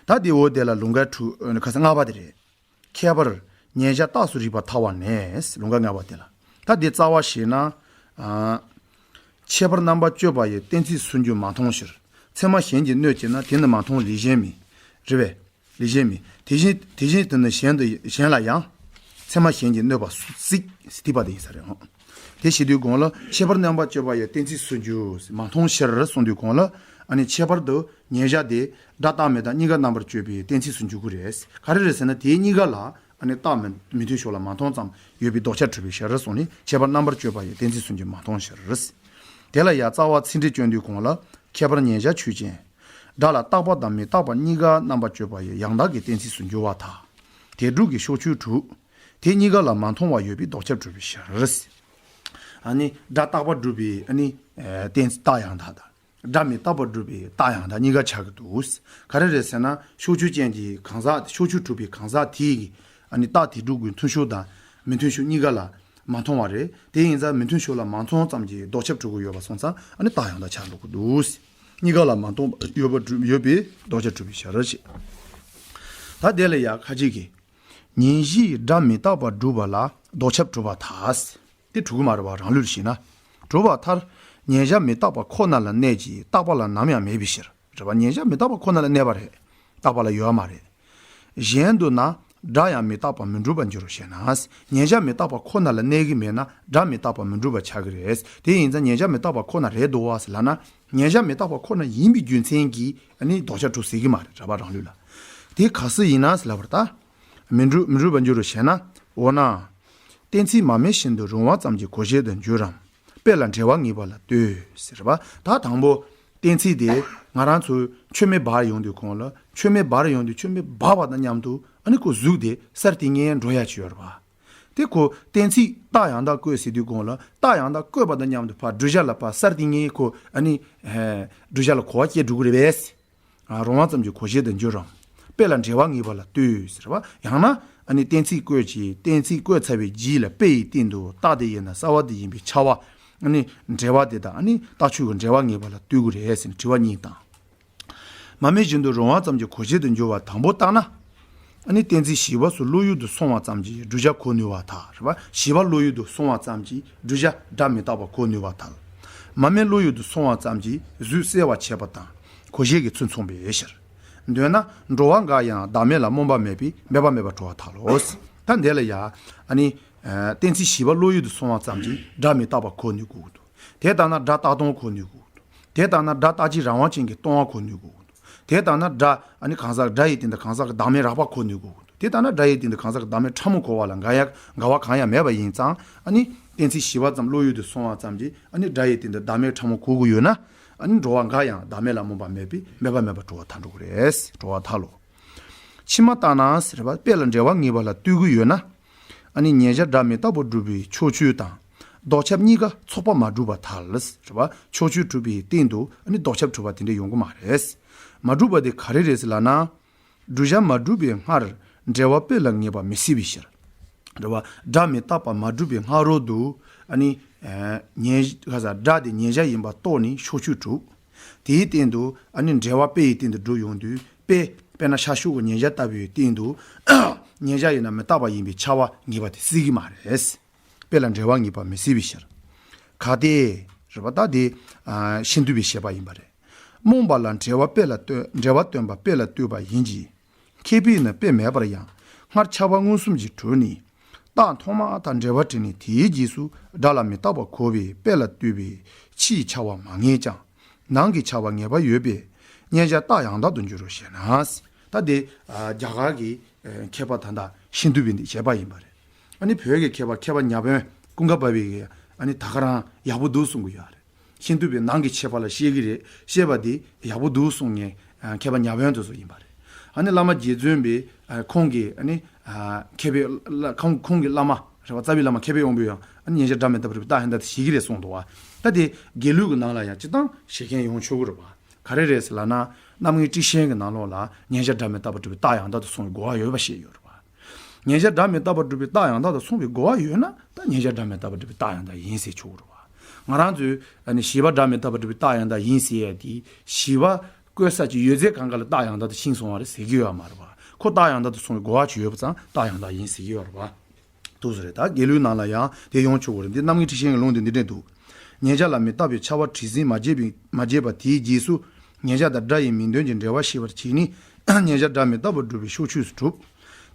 ད་དེ་འོ་དེ་ལ་ལུང་ཁ་དྲུག་ཁ་ས་ལྔ་པ་དེ་རེད། ཁྱད་པར་ཉན་བྱ་རྟགས་སུ་རིགས་པར་ཐལ་བ་ནས། ལུང་ཁ་ལྔ་པ་དེ་ལ། ད་དེ་རྩ་བ་བྱས་ན། ཨ་ཁྱད་པར་རྣམ་པ་གཅོད་པ་ཡི་གཏན་ཚིགས་སུན་འབྱིན་མ་མཐོང་ཕྱིར། ཚད་མ་གཞན་གྱིས་གནོད་བྱེད་ན་དེ་ནི་མ་མཐོང་ལས་གཞན་མིན། རེད་པས། ལས་གཞན་མིན། དེ་བཞིན་དེ་བཞིན་དུ་ནི་གཞན་དུ་གཞན་ལ་ཡང་། ཚད་མ་གཞན་གྱིས་གནོད་པ་སྲིད་ཟེར་དེ་པ་དེ་ཡིན་ས་རེད་ཧོ། དེ་བྱེད་དུས་གོང་ལ་ཁྱད་པར་རྣམ་པ་གཅོད་པ་ཡི་གཏན་ཚིགས་སུན་འབྱིན་མ་མཐོང་ཕྱིར་གསུངས་དུས་གོང་ལ། ཨ་ནི་ཁྱད་པར་དུ་ཉན་བྱ་དེ་སྒྲ་རྟག་མིན་དང་གཉིས་ཀ་རྣམ་པར་གཅོད་པའི་གཏན་ཚིགས་སུ་འཇུག་གི་རེད། ག་རེ་རེད་ཟེར་ན་དེ་གཉིས་ཀ་ལ་ཨ་ནི་རྟགས་མི་མི་མཐུན་ཕྱོགས་ལ་མ་མཐོང་ཙམ་ཡོད་པའི་ལྡོག་ཆ་གྲུབ་པའི་ཕྱིར་གསུངས་ནས་ཁྱད་པར་རྣམ་པར་གཅོད་པ་ཡི་གཏན་ཚིགས་སུ་འཇུག་མ་མཐོང་ཕྱིར། དེ་ལ་ཡང་རྩ་བ་ཚིག་འགྲེལ་སྐྱོན་དུས་གོང་ལ་ཁྱད་པར་ཉན་བྱ་ཆོས་ཅན། སྒྲ་ལ་རྟག་པ་དང་མི་རྟག་པ་གཉིས་ཀ་རྣམ་པར་གཅོད་པ་ཡི་ཡང་དག་གི་གཏན་ཚིགས་སུ་འགྱུར་བ་དང་། དེ་དྲུག་གི་ཕྱོགས་ཆོས་དྲུག་དེ་གཉིས་ཀ་ལ་མ་མཐོང་བ་ཡོད་པས་ལྡོག་ཁྱབ་གྲུབ་པའི་ཕྱིར། ཨ་ནི་སྒྲ་རྟག་པར་སྒྲུབ་པའི་ཨ་ནི་ཨེ་གཏན་རྟགས་ཡང་དག་དང་། སྒྲ་མི་རྟག་པར་སྒྲུབ་པའི་རྟགས་ཡང་དག་གཉིས་ཀ་ཆགས་ཀྱི་འདུག། ག་རེ་རེད་ཟེར་ན། ཕྱོགས་ཆོས་ཅན་གྱི་གང་ཟག་ཕྱོགས་ཆོས་གྲུབ་པའི་གང་ཟག་དེ་ཡི་ཨ་ནི་རྟགས་དེ་དྲུག་གི་མཐུན་ཕྱོགས་དང་མི་མཐུན་ཕྱོགས་གཉིས་ཀ་ལ་མ་མཐོང་བ་རེད། དེ་ཡིན་ཙང་མི་མཐུན་ཕྱོགས་ལ་མ་མཐོང་ཙམ་གྱིས་ལྡོག་ཁྱབ་གྲུབ་ཀྱི་ཡོད་པ་སོང་ཙང་ཨ་ནི་རྟགས་ཡང་དག་ཆགས་འགྲོ་གི་འདུག། གཉིས་ཀ་ལ་མ་མཐོང་བ་ཡོད་པ་གྲུབ་ཡོད་པས་ལྡོག་ཁྱབ་གྲུབ་པའི་ཕྱིར་ཞེས། ད་དེ་ལ་ཡང་ཁ་ཅིག་གིས། ཉན་ཤེས་སྒྲ་མི་རྟག་པར་སྒྲུབ་པ་ལ་ལྡོག་ཁྱབ་གྲུབ་པར་ཐལ། དེ་གྲུབ་ཀྱི་མ་རེད་པ། རང་ལུགས་ལ་བྱས་ན། གྲུབ་པར་ཐལ། ཉན་བྱ་མི་རྟག་པ་ཁོ་ན་ལ་གནས་ཀྱི་རྟག་པ་ལ་ནམ་ཡང་མེད་པའི་ཕྱིར། རེད་པ། ཉན་བྱ་མི་རྟག་པ་ཁོ་ན་ལ་གནས་པ་རེད། རྟག་པ་ལ་ཡོད་མ་རེད། གཞན་དུ་ན་སྒྲ་ཡང་མི་རྟག་པར་མི་འགྲུབ་པར་འགྱུར་རོ་ཞེ་ན། ཉན་བྱ་མི་རྟག་པ་ཁོ་ན་ལ་གནས་ཀྱི་མེད་ན་སྒྲ་མི་རྟག་པར་མི་འགྲུབ་པ་ཆགས་ཀྱི་རེད། དེ་ཡིན་ཙང་ཉན་བྱ་མི་རྟག་པ་ཁོ་ན་རེད་འདུག་བ་ཟེར་ལབ་ན། ཉན་བྱ་མི་རྟག་པ་ཁོ་ན་ཡིན་པའི་རྒྱུ་མཚན་གྱིས་ཨ་ནི་ལྡོག་ཁྱབ་གྲུབ་སྲིད་ཀྱི་མ་རེད། རེད་པ། རང་ལུགས་ལ། དེ་ག་སུ་ཡིན་ན་ཟེར་ལབ་པར་ད། མི་འགྲུབ་མི་འགྲུབ་པར་འགྱུར་རོ་ཞེ་ན། འོ་ན། གཏན་ཚིགས་མ་སྨྲས་བཞིན་དུ་རུང་བ་ཙམ་གྱིས་གོ་བྱེད་དུ་འགྱུར་རམ། དཔེ་ལ་འབྲེལ་བ་ངེས་པ་ལ་ལྟོས་ཟེར་བ། ད་དང་པོ། གཏན་ཚིགས་དེ་ང་རང་ཚོའི་ཆོས་མེད་པར་ཡོང་དུས་གོང་ལ་ཆོས་མེད་པར་ཡོང་དུས་ཆོས་མེད་པར་བ་དང་མཉམ་དུ་ཨ་ནི་ཁོ་གཟུགས་དེ་སར་དེ་ངེས་འགྲོ་ཡ་ཅིག་ཡོད་རེད་པ། དེ་ཁོ་གཏན་ཚིགས་རྟགས་ཡང་དག་བཀོད་ཟེར་དུས་གོང་ལ་རྟགས་ཡང་དག་བཀོད་པ་དང་མཉམ་དུ་ཕར་བསྒྲུབ་བྱ་ལ་ཕར་སར་དེ་ངེས་ཁོ་ཨ་ནི་བསྒྲུབ་བྱ་ལ་གོ་བ་སྐྱེ་འགྲོ་གི་རེད་པས། རུང་བ་ཙམ་གྱིས་གོ་བྱེད་དུ་འགྱུར་རམ། དཔེ་ལ་འབྲེལ་བ་ངེས་པ་ལ་ལྟོས་ཟེར་བ། ཡང་ན་ཨ་ནི་གཏན་ཚིགས་བཀོད་ཅིང་གཏན་ཚིགས་བཀོད་ཚར་བའི་རྗེས་ལ་དཔེ་ཡི་སྟེང་དུ་རྟགས་དེ་ཡིན་ན་རྩ་བ་དེ་ཡིན་པའི་ཁྱབ་པ། ཨ་ནི་འབྲེལ་བ་དེ་དང་ཨ་ནི་རྟགས་ཆོས་ཀྱི་འབྲེལ་བ་ངེས་པ་ལ་ལྟོས་དགོས་རེད་ཟེར་ནས་དྲི་བ་གཉིས་བཏང་། མ་སྨྲས་བཞིན་དུ་རུང་བ་ཙམ་གྱིས་གོ་བྱེད་དུ་འགྱུར་བ་དང་པོ་བཏང་ན། ཨ་ནི་གཏན་ཚིགས་བཞི་པ་སོགས་བློ་ཡུལ་དུ་སོང་བ་ཙམ་གྱིས་བསྒྲུབ་བྱ་གོ་ནུས་པར་ཐལ། རེད་པ། བཞི་པ་བློ་ཡུལ་དུ་སོང་བ་ཙམ་གྱིས་བསྒྲུབ་བྱ་སྒྲ་མི་རྟག་པ་གོ་ནུས་པར་ཐལ། མ་སྨྲས་བློ་ཡུལ་དུ་སོང་བ་ཙམ་གྱིས་གཟུགས་གསལ་བར་བྱེད་པ་དང་གོ་བྱེད་ཀྱི་ཚུལ་མཚུངས་པའི་ཕྱིར། འདོད་ན་འགྲོ་བ་འགའ་ཡང་བདག་མེད་ལ་སྨོན་པ་མེད་པས་འབད་པ་མེད་པར་གྲོལ་བར་ཐལ་ལོ། ད་འདི་ལ་ཡ། ཨ་ནི། ཨ། གཏན་ཚིགས་བཞི་པ་བློ་ཡུལ་དུ་སོང་བ་ཙམ་གྱིས་སྒྲ་མི་རྟག་པ་གོ་ནུས་དགོས་ཀྱི་འདུག། དེ་ལྟར་ན་སྒྲ་རྟག་སྟོང་གོ་ནུས་དགོས་ཀྱི་འདུག། དེ་ལྟར་ན་སྒྲ་རྟག་གཅིག་རང་དབང་ཅན་གྱིས་སྟོང་པ་གོ་ནུས་དགོས་ཀྱི་འདུག། དེ་ལྟར་ན་སྒྲ་ཨ་ནི་གང་ཟག་སྒྲ་ཡི་སྟེང་དུ་གང་ཟག་གི་བདག་མེད་རགས་པ་གོ་ནུས་དགོས་ཀྱི་འདུག། དེ་ལྟར་ན་སྒྲ་ཡི་སྟེང་དུ་གང་ཟག་གི་བདག་མེད་ཕྲ་མོ་གོ་བ་ལ་འགལ་ཡ་འགལ་བ་གང་ཡང་མེད་པ་ཡིན་ཙང་ཨ་ནི་གཏན་ཚིགས་བཞི་པ་ཙམ་བློ་ཡུལ་དུ་སོང་བ་ཙམ་གྱིས་ཨ་ནི་སྒྲ་ཡི་སྟེང་དུ་བདག་མེད་ཕྲ་མོ་གོ་དགོས་ཡོད་ན་ཨ་ནི་འགྲོ་བ་འགའ་ཡང་བདག་མེད་ལ་སྨོན་པ་མེད་པས་འབད་པ་མེད་པར་གྲོལ་བར་ཐལ་འགྲོ་གི་རེད། གྲོལ་བར་ཐལ་ལོ། ཕྱི་མ་ལྟར་ན་ཟེར་བ་དཔེ་ལ་འབྲེལ་བ་ངེས་པ་ལ་ལྟོས་ཀྱི་ཡོད་ན། ཨ་ནི་ཉན་བྱ་སྒྲ་མི་རྟག་པར་སྒྲུབ་པའི་ཕྱོགས་ཆོས་དང་། ལྡོག་ཁྱབ་གཉིས་ཀ་ཚོགས་པ་མ་གྲུབ་པར་ཐལ། རེད་པ། ཕྱོགས་ཆོས་གྲུབ་པའི་སྟེང་དུ་ཨ་ནི་ལྡོག་ཁྱབ་གྲུབ་པ་དེ་འདྲ་ཡོང་གི་མ་རེད། མ་གྲུབ་པ་དེ་ག་རེ་རེད་ཟེར་ལབ་ན། བསྒྲུབ་བྱ་མ་གྲུབ་པའི་སྔར་འབྲེལ་བ་དཔེ་ལ་ངེས་པ་མི་སྲིད་པའི་ཕྱིར། རེད་པ། སྒྲ་མི་རྟག་པ་མ་གྲུབ་པའི་སྔ་རོལ་དུ་ཨ་ནི། ཨ། ཉན་ག་ས་སྒྲ་དེ་ཉན་བྱ་ཡིན་པ་རྟོགས་ནས་ཕྱོགས་ཆོས་གྲུབ། དེའི་སྟེང་དུ་ཨ་ནི་འབྲེལ་བ་དཔེ་ཡི་སྟེང་དུ་སྒྲུབ་ཡོང་དུས་དཔེ་དཔེར་ན་ཤར་ཕྱོགས་ཀྱི་ཉན་བྱ་ལྟ་བུའི་སྟེང་དུ་ཉན་བྱ་ཡིན་ན་མི་རྟག་པ་ཡིན་པའི་ཁྱབ་པ་ངེས་པ་དེ་སྲིད་ཀྱི་མ་རེད། དཔེ་ལ་འབྲེལ་བ་ངེས་པ་མི་སྲིད་པའི་ཕྱིར། གལ་ཏེ། རེད་པ། ད་དེ་ཨ་ཤིན་ཏུ་པའི་བཤད་པ་ཡིན་པ་རེད། རྨོངས་པ་ལ་འབྲེལ་བ་དཔེ་ལ་ལྟོས་འབྲེལ་བ་སྟོན་པ་དཔེ་ལ་ལྟོས་པ་ཡིན་གྱི། མཁས་པས་ནི་དཔེ་མེད་པར་ཡང་སྔར་ཁྱབ་པ་མངོན་སུམ་གྱིས་གྲུབ་ནས། རྟགས་ཐོག་མ་དང་འབྲེལ་བ་དྲིས་ནས་དེའི་རྗེས་སུ་སྒྲ་ལ་མི་རྟག་པ་གོ་བས་དཔེ་ལ་ལྟོས་པའི་ཕྱིའི་ཁྱབ་པ་མ་ངེས་ཀྱང་། ནང་གི་ཁྱབ་པ་ངེས་པ་ཡོད་པས་མཉན་བྱ་རྟགས་ཡང་དག་ཏུ་འགྱུར་རོ་ཞེ་ན། ད་དེ་ཨ་རྒྱ་གར་གྱི་ཨ་མཁས་པ་ད་ལྟ་ཤིན་ཏུ་པའི་འདི་བྱས་པ་ཡིན་པ་རེད། ཨ་ནི་བོད་ཀྱི་མཁས་པ་མཁས་པ་ཉ་དབོན་ཀུན་དགའ་བྷ་བྷི་གིས་ཨ་ནི་ད་ག་རང་ཡག་པོ་འདུག་གསུང་གི་ཡོད་རེད། ཤིན་ཏུ་པའི་ནང་གི་ཁྱད་པར་ལ་བཤད་ཀྱི་རེད། བཤད་པ་འདི་ཡག་པོ་འདུག་གསུངས་ནས་ཨ་མཁས་པ་ཉ་དབོན་དེ་ཚོ་ཡིན་པ་རེད། ཨ་ནི་བླ་མ་རྗེ་བཙུན་པས་ཨ་ཁོང་གིས་ཨ་ནི་ཨ་མཁས་པའི་བླ་ཁོང་ཁོང་གི་བླ་མ་རེད་པ། རྩ་བའི་བླ་མ་མཁས་པའི་དབང་པོས་ཡང་ཨ་ནི་ཉན་བྱ་སྒྲ་མི་རྟག་པར་སྒྲུབ་པའི་རྟགས་ཡང་དག་དེ་བཞེད་ཀྱི་རེད་གསུངས་འདུག་བ། ད་དེ་དགེ་ལུགས་ཀྱི་ནང་ལ་ཡང་སྤྱིར་བཏང་བཞེད་མཁན་ཡོང་ཆོག་གི་རེད་པ། ག་རེ་རེད་ཟེར་ལབ་ན། རྣམ་ངེས་ཊཱིཀ་ཆེན་གྱི་ནང་ལོགས་ལ་ཉན་བྱ་སྒྲ་མི་རྟག་པར་སྒྲུབ་པའི་རྟགས་ཡང་དག་ཏུ་སོང་བའི་གོ་བ་ཡོད་པ་བཤད་ཡོད་རེད་པ། ཉན་བྱ་སྒྲ་མི་རྟག་པར་སྒྲུབ་པའི་རྟགས་ཡང་དག་ཏུ་སོང་བའི་གོ་བ་ཡོད་ན་ད་ཉན་བྱ་སྒྲ་མི་རྟག་པར་སྒྲུབ་པའི་རྟགས་ཡང་དག་ཡིན་ཟེར་ཆོག་གི་རེད་པ། ང་རང་ཚོས་ཨ་ནི་བཞི་པ་སྒྲ་མི་རྟག་པར་སྒྲུབ་པའི་རྟགས་ཡང་དག་ཡིན་ཟེར་ཡ་དེ་བཞི་པ་བཀོད་ས་ཀྱི་ཡོད་ཚད་གང་ག་ལ་རྟགས་ཡང་དག་ཏུ་ཕྱིན་སོང་བ་རེད་ཟེར་གྱི་ཡོད་མ་རེད་པ། ཁོ་རྟགས་ཡང་དག་ཏུ་སོང་བའི་གོ་བ་ཅིག་ཡོད་པ་ཙང་རྟགས་ཡང་དག་ཡིན་ཟེར་གྱི་ཡོད་རེད་པ། འདུག་ཟེར་རེད། ད་དགེ་ལུགས་ནང་ལ་ཡང་དེ་ཡོང་ཆོག་གི་རེད། འདི་རྣམ་ངེས་ཊཱིཀ་ཆེན་གྱི་ལུང་དུ་འདི་འདྲས་འདུག། ཉན་བྱ་ལ་མི་རྟག་པའི་ཁྱབ་པ་དྲི་ཟིན་མ་བརྗེད་པའི་མ་བརྗེད་པ་དེའི་རྗེས་སུ་ཉན་བྱ་དང་སྒྲ་ཡི་མིང་དོན་གྱི་འབྲེལ་བ་ཤེས་པར་བྱས་ནས་ཉན་བྱ་སྒྲ་མི་རྟག་པར་སྒྲུབ་པའི་ཕྱོགས་ཆོས་སུ་གྲུབ།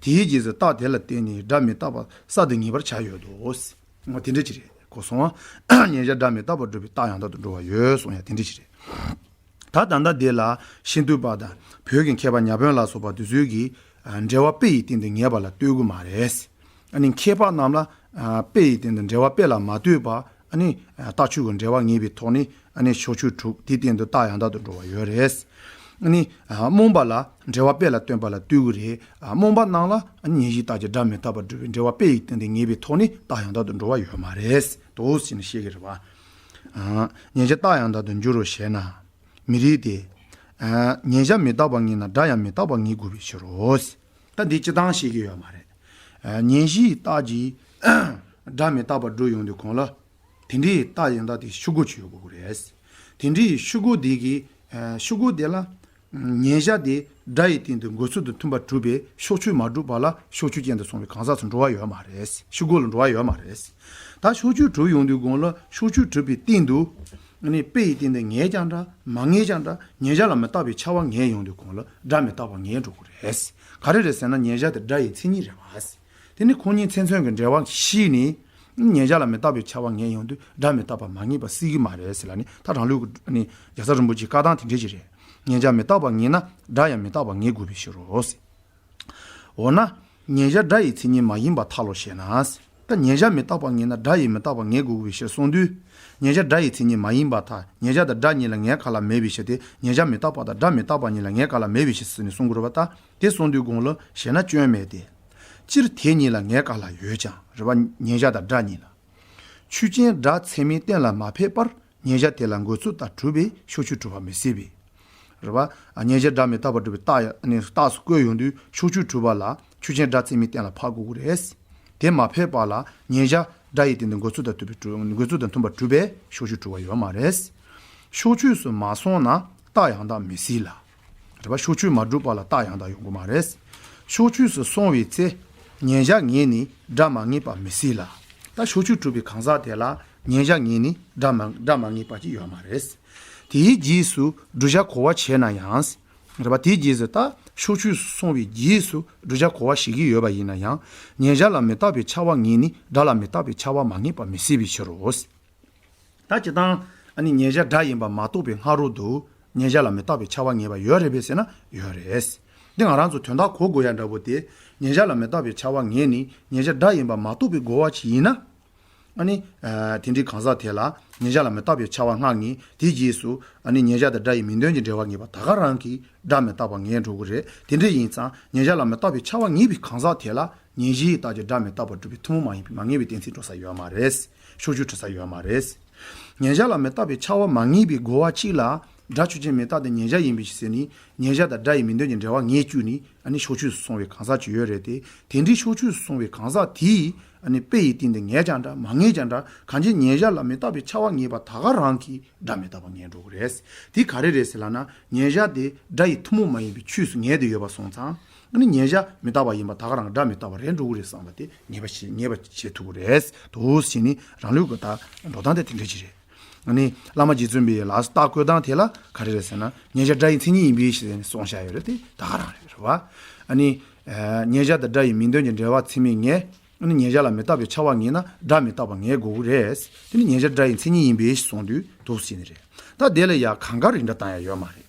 དེའི་རྗེས་སུ་རྟགས་དེ་ལ་བརྟེན་ནས་སྒྲ་མི་རྟག་པ་གསར་དུ་ངེས་པར་བྱ་ཡོད་དོ། འོ་དེ་འདྲ་ཅིག་རེད། གོ་སོང་ང་། ཉན་བྱ་སྒྲ་མི་རྟག་པར་སྒྲུབ་པའི་རྟགས་ཡང་དག་ཏུ་འགྲོ་བ་ཡོད་གསུང་ཡ་དེ་འདྲ་ཅིག་རེད། ད་ད་ལྟ་འདི་ལ་ཤིན་ཏུ་པ་དང་བོད་ཀྱི་མཁས་པ་ཉ་དབོན་ལ་སོགས་པ་དེ་ཚོས་ཀྱིས་ཨ་འབྲེལ་བ་དཔེ་ཡི་སྟེང་དུ་ངེས་པ་ལ་ལྟོས་ཀྱི་མ་རེད། ཨ་ནི་མཁས་པ་རྣམས་ལ་ཨ་དཔེ་ཡི་སྟེང་དུ་འབྲེལ་བ་དཔེ་ལ་མ་ལྟོས་པར་ཨ་ནི་ཨ་རྟགས་ཆོས་ཀྱི་འབྲེལ་བ་ངེས་པའི་ཐོག་ནས་ཨ་ནི་ཕྱོགས་ཆོས་གྲུབ་དེའི་སྟེང་དུ་རྟགས་ཡང་དག་ཏུ་འགྲོ་བ་ཡོད་རེད། ནི་རྨོངས་པ་ལ་འབྲེལ་བ་དཔེ་ལ་སྟོན་པ་ལ་ལྟོས་ཀྱི་རེད། རྨོངས་པ་རྣམས་ལ་ཉན་ཞིང་བརྟགས་ཀྱི་སྒྲ་མི་རྟག་པར་སྒྲུབ་པའི་འབྲེལ་བ་དཔེ་ཡི་སྟེང་དུ་ངེས་པའི་ཐོག་ནས་རྟགས་ཡང་དག་ཏུ་འགྲོ་བ་ཡོད་མ་རེད། དོ་ཟེར་ནས་བཤད་ཀྱི་རེད་བ། ཉན་བྱ་རྟགས་ཡང་དག་ཏུ་འགྱུར་རོ་ཞེ་ན། མི་རིགས་ཏེ། ཉན་བྱ་མི་རྟག་པ་ངེས་ན་སྒྲ་ཡང་མི་རྟག་པ་ངེས་དགོས་པའི་ཕྱིར་རོ། ད་འདི་སྤྱིར་བཏང་བཤད་ཀྱི་ཡོད་མ་རེད། ཉན་ཞིང་བརྟགས་ཀྱི་སྒྲ་མི་རྟག་པར་སྒྲུབ་ཡོང་དུས་གོང་ལ། དེ་འདྲའི་རྟགས་ཡང་དག་དེ་ཤུགས་རྒོལ་ཅིག་ཡོད་དགོས་ཀྱི་རེད། དེ་འདྲའི་ཤུགས་རྒོལ་དེ་གི་ཤུགས་རྒོལ་དེ་ལ། ཉན་བྱ་དེ་སྒྲ་ཡི་སྟེང་དུ་འགོད་ཚུལ་དང་མཐུན་པར་གྲུབ་པས་ཕྱོགས་ཆོས་མ་གྲུབ་པ་ལ་ཕྱོགས་ཆོས་ཅན་དུ་སོང་བའི་གང་ཟག་ཚོ་འགྲོ་བ་ཡོད་མ་རེད། ཤུགས་རྒོལ་ལ་འགྲོ་བ་ཡོད་མ་རེད། ད་ཕྱོགས་ཆོས་གྲུབ་ཡོང་དུས་གོང་ལ་ཕྱོགས་ཆོས་གྲུབ་པའི་སྟེང་དུ། ནི་དཔེ་ཡི་སྟེང་དུ་ངེས་ཀྱང་འདྲ་མ་ངེས་ཀྱང་འདྲ་ཉན་བྱ་ལ་མི་རྟག་པའི་ཁྱབ་པ་ངེས་ཡོང་དུས་གོང་ལ་སྒྲ་མི་རྟག་པ་ངེས་འགྲོ་གི་རེད། ག་རེ་རེད་ཟེར་ན་ཉན་བྱ་དེ་སྒྲ་ཡི་མཚན་ཉིད་རེད་བ། དེ་ནི་ཁོ་གཉིས་མཚན་མཚོན་གྱི་འབྲེལ་བ་ཤེས་ནས། ཉན་བྱ་ལ་མི་རྟག་པའི་ཁྱབ་པ་ངེས་ཡོང་དུས་སྒྲ་མི་རྟག་པ་མ་ངེས་པ་སྲིད་ཀྱི་མ་རེད་ཟེར་ལ་ནི་ད་རང་ལུགས་ཀྱི་ནི་རྒྱལ་ཚབ་རིན་པོ་ཆེའི་བཀའ་གདམས་དེ་འདྲས་ཅིག་རེད། ཉན་བྱ་མི་རྟག་པ་ངེས་ན་སྒྲ་ཡང་མི་རྟག་པ་ངེས་དགོས་པའི་ཕྱིར་རོ། འོ་ན། ཉན་བྱ་སྒྲ་ཡི་མཚན་ཉིད་མ་ཡིན་པར་ཐལ་ལོ་ཞེ་ན། ད་ཉན་བྱ་མི་རྟག་པ་ངེས་ན་སྒྲ་ཡང་མི་རྟག་པ་ངེས་དགོས་པའི་ཕྱིར་གསུངས་དུས། ཉན་བྱ་སྒྲ་ཡི་མཚན་ཉིད་མ་ཡིན་པར་ཐལ། ཉན་བྱ་དང་སྒྲ་གཉིས་ལ་ངེས་ག་ལ་མེད་པའི་ཕྱིར་ཏེ་ཉན་བྱ་མི་རྟག་པ་དང་སྒྲ་མི་རྟག་པ་གཉིས་ལ་ངེས་ག་ལ་མེད་པའི་ཕྱིར་ཟེར་ནས་གསུང་དགོས་རེད་པ། ད་དེ་གསུངས་དུས་གོང་ལ་ཞེ་ན་སྐྱོན་མེད་དེ། སྤྱིར་དེ་གཉིས་ལ་ངེས་ག་ལ་ཡོད་ཀྱང་རེད་པ། ཉན་བྱ་དང་སྒྲ་གཉིས་ལ། ཆོས་ཅན་སྒྲ་ཚད་མས་གཏན་ལ་མ་ཕེབས་པར་ཉན་བྱ་དེ་ལ་འགོད་ཚུལ་དང་གྲུབ་པས་ཕྱོགས་ཆོས་གྲུབ་པ་མི་སྲིད་པས། རེད་པ། ཉན་བྱ་སྒྲ་མི་རྟག་པར་སྒྲུབ་པའི་རྟགས་ཡ་ནི་རྟགས་སུ་བཀོད་ཡོང་དུས་ཕྱོགས་ཆོས་གྲུབ་པ་ལ་ཆོས་ཅན་སྒྲ་ཚད་མས་གཏན་ལ་ཕབ་དགོས་ཀྱི་རེད། དེ་མ་ཕེབས་པ་ལ་ཉན་བྱ་སྒྲ་ཡི་སྟེང་དུ་འགོད་ཚུལ་དང་མཐུན་པར་གྲུབ་འགོད་ཚུལ་དང་མཐུན་པར་གྲུབ་པས་ཕྱོགས་ཆོས་གྲུབ་པ་ཡོད་མ་རེད། ཕྱོགས་ཆོས་སུ་མ་སོང་ན་རྟགས་ཡང་དག་མི་སྲིད་ལ། རེད་པ། ཕྱོགས་ཆོས་མ་གྲུབ་པ་ལ་རྟགས་ཡང་དག་ཡོང་གི་མ་རེད། ཕྱོགས་ཆོས་སུ་སོང་བའི་ཚེ་ཉན་བྱ་ངེས་ནས་སྒྲ་མ་ངེས་པ་མི་སྲིད་ལ། ད་ཕྱོགས་ཆོས་གྲུབ་པའི་གང་ཟག་དེ་ལ་ཉན་བྱ་ངེས་ནས་སྒྲ་མ་སྒྲ་མ་ངེས་པ་ཅིག་ཡོད་མ་རེད། དེའི་རྗེས་སུ་བསྒྲུབ་བྱ་གོ་བ་བྱས་ན་ཡང་། རེད་པ། དེའི་རྗེས་སུ་ད་ཕྱོགས་ཆོས་སུ་སོང་བའི་རྗེས་སུ་བསྒྲུབ་བྱ་གོ་བ་བྱེད་ཀྱི་ཡོད་པ་ཡིན་ན་ཡང་། ཉན་བྱ་ལ་མི་རྟག་པའི་ཁྱབ་པ་ངེས་ནས་སྒྲ་ལ་མི་རྟག་པའི་ཁྱབ་པ་མ་ངེས་པ་མི་སྲིད་པའི་ཕྱིར་རོ། ད་སྤྱིར་བཏང་ཨ་ནི་ཉན་བྱ་སྒྲ་ཡིན་པ་མ་རྟོགས་པའི་སྔ་རོལ་དུ་ཉན་བྱ་ལ་མི་རྟག་པའི་ཁྱབ་པ་ངེས་པ་ཡོད་རེད་པས་ཟེར་ན་ཡོད་རེད། འདི་ང་རང་ཚོ་དོན་དག་གོ་དགོས་ཡ་འདྲ་པོ་དེ་ཉན་བྱ་ལ་མི་རྟག་པའི་ཁྱབ་པ་ངེས་ནས་ཉན་བྱ་སྒྲ་ཡིན་པ་མ་རྟོགས་པའི་རྒོལ་བ་ཅིག་ཡིན་ན། ཨ་ནི། དེ་འདྲའི་གང་ཟག་དེ་ལ་ཉན་བྱ་ལ་མི་རྟག་པའི་ཁྱབ་པ་སྔ་ངེས་དེའི་རྗེས་སུ་ཨ་ནི་ཉན་བྱ་དང་སྒྲ་ཡི་མིང་དོན་གྱི་འབྲེལ་བ་ངེས་པ་ད་ག་རང་གིས་སྒྲ་མི་རྟག་པ་ངེས་འགྲོ་གི་རེད། དེ་འདྲ་ཡིན་ཙང་ཉན་བྱ་ལ་མི་རྟག་པའི་ཁྱབ་པ་ངེས་པའི་གང་ཟག་དེ་ལ། ཉན་བྱའི་རྟགས་ཀྱི་སྒྲ་མི་རྟག་པར་སྒྲུབ་པའི་ཐུན་མོང་མ་ཡིན་པའི་མ་ངེས་པའི་གཏན་ཚིགས་འགྲོ་ས་ཡོད་མ་རེད། ཕྱོགས་ཆོས་གྲུབ་ས་ཡོད་མ་རེད། ཉན་བྱ་ལ་མི་རྟག་པའི་ཁྱབ་པ་མ་ངེས་པའི་རྒོལ་བ་གཅིག་ལ། སྒྲ་ཆོས་ཅན་མི་རྟག་སྟེ་ཉན་བྱ་ཡིན་པའི་ཕྱིར་ཟེར་ནས་ཉན་བྱ་དང་སྒྲ་ཡི་མིང་དོན་གྱི་འབྲེལ་བ་ངེས་བཅུག་ནས་ཨ་ནི་ཕྱོགས་ཆོས་སུ་སོང་བའི་གང་ཟག་ཅིག་ཡོད་རེད་དེ། དེ་འདྲའི་ཕྱོགས་ཆོས་སུ་སོང་བའི་གང་ཟག་དེས་ཨ་ནི་དཔེ་ཡི་སྟེང་དུ་ངེས་ཀྱང་འདྲ་མ་ངེས་ཀྱང་འདྲ་གང་ཅི་ཉན་བྱ་ལ་མི་རྟག་པའི་ཁྱབ་པ་ངེས་པ་ད་ག་རང་གིས་སྒྲ་མི་རྟག་པ་ངེས་འགྲོ་གི་རེད། དེ་ག་རེ་རེད་ཟེར་ལབ་ན་ཉན་བྱ་དེ་སྒྲ་ཡི་ཐུན་མོང་མ་ཡིན་པའི་ཆོས་སུ་ངེས་ཏེ་ཡོད་པ་སོང་ཙང་། ཨ་ནི་ཉན་བྱ་མི་རྟག་པ་ཡིན་པ་ད་ག་རང་སྒྲ་མི་རྟག་པ་རེད་འགྲོ་གི་རེད་བསམ་པ་དེ་ངེས་པ་ཞིག་ངེས་པ་བྱེད་ཐུབ་ཀྱི་རེད་དོ་ཞེས་ནི་རང་ལུགས་ཀྱི་ད་འགྲོ་སྟངས་དེ་དེ་འདྲ་ཅིག་རེད། ཨ་ནི་བླ་མ་རྗེ་བཙུན་པའི་ལགས་སོ་རྟགས་བཀོད་སྟངས་དེ་ལ་ག་རེ་རེད་ཟེར་ན་ཉན་བྱ་སྒྲ་ཡི་མཚན་ཉིད་ཡིན་པའི་ཕྱིར་ཟེར་ནས་གསུངས་བཞག་ཡོད་རེད་དེ་ད་ག་རང་རེད་རེད་བ། ཨ་ནི། ཉན་བྱ་དང་སྒྲ་ཡི་མིང་དོན་གྱི་འབྲེལ་བ་ཚད་མས་ངེས། ཨ་ནི་ཉན་བྱ་ལ་མི་རྟག་པའི་ཁྱབ་པ་ངེས་ན་སྒྲ་མི་རྟག་པ་ངེས་དགོས་ཀྱི་རེད། དེ་ནི་ཉན་བྱ་སྒྲ་ཡི་མཚན་ཉིད་ཡིན་པའི་ཕྱིར་གསུངས་དུས་དོ་ཞེས་ནི་རེད། ད་དེ་ལ་ཡང་གང་ག་རིགས་འདྲ་བཏང་ཡ་ཡོད་མ་རེད།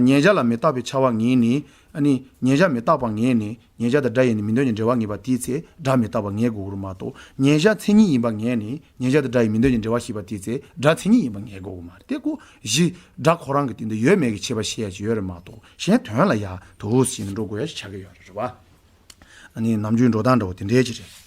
ཉན་བྱ་ལ་མི་རྟག་པའི་ཁྱབ་པ་ངེས་ནས། ཨ་ནི་ཉན་བྱ་མི་རྟག་པ་ངེས་ནས་ཉན་བྱ་དང་སྒྲ་ཡི་ནི་མིང་དོན་གྱི་འབྲེལ་བ་ངེས་པ་དེའི་ཚེ་སྒྲ་མི་རྟག་པ་ངེས་དགོས་ཀྱི་རེད་མ་གཏོགས་ཉན་བྱ་མཚན་ཉིད་ཡིན་པ་ངེས་ནས་ཉན་བྱ་དང་སྒྲ་ཡི་མིང་དོན་གྱི་འབྲེལ་བ་ཞེས་པ་དེའི་ཚེ་སྒྲ་མཚན་ཉིད་ཡིན་པ་ངེས་དགོས་ཀྱི་མ་རེད་དེ་ཀོ་གཞི་སྒྲ་ཁོ་རང་གི་སྟེང་དུ་ཡོད་མེད་ཀྱི་ཁྱད་པར་བཤད་ཡ་ཅིག་ཡོད་རེད་མ་གཏོགས་གཞན་དོན་ལ་ཡ་དོ་ཞེས་ནས་འགྲོ་དགོས་ཡ་ཞིག་ཆགས་ཀྱི་ཡོད་རེད་བ། ཨ་ནི་ནམ་རྒྱུན་འགྲོ་སྟངས་འདྲ་བོ་དེ་འདྲའི་ཅིག་རེད།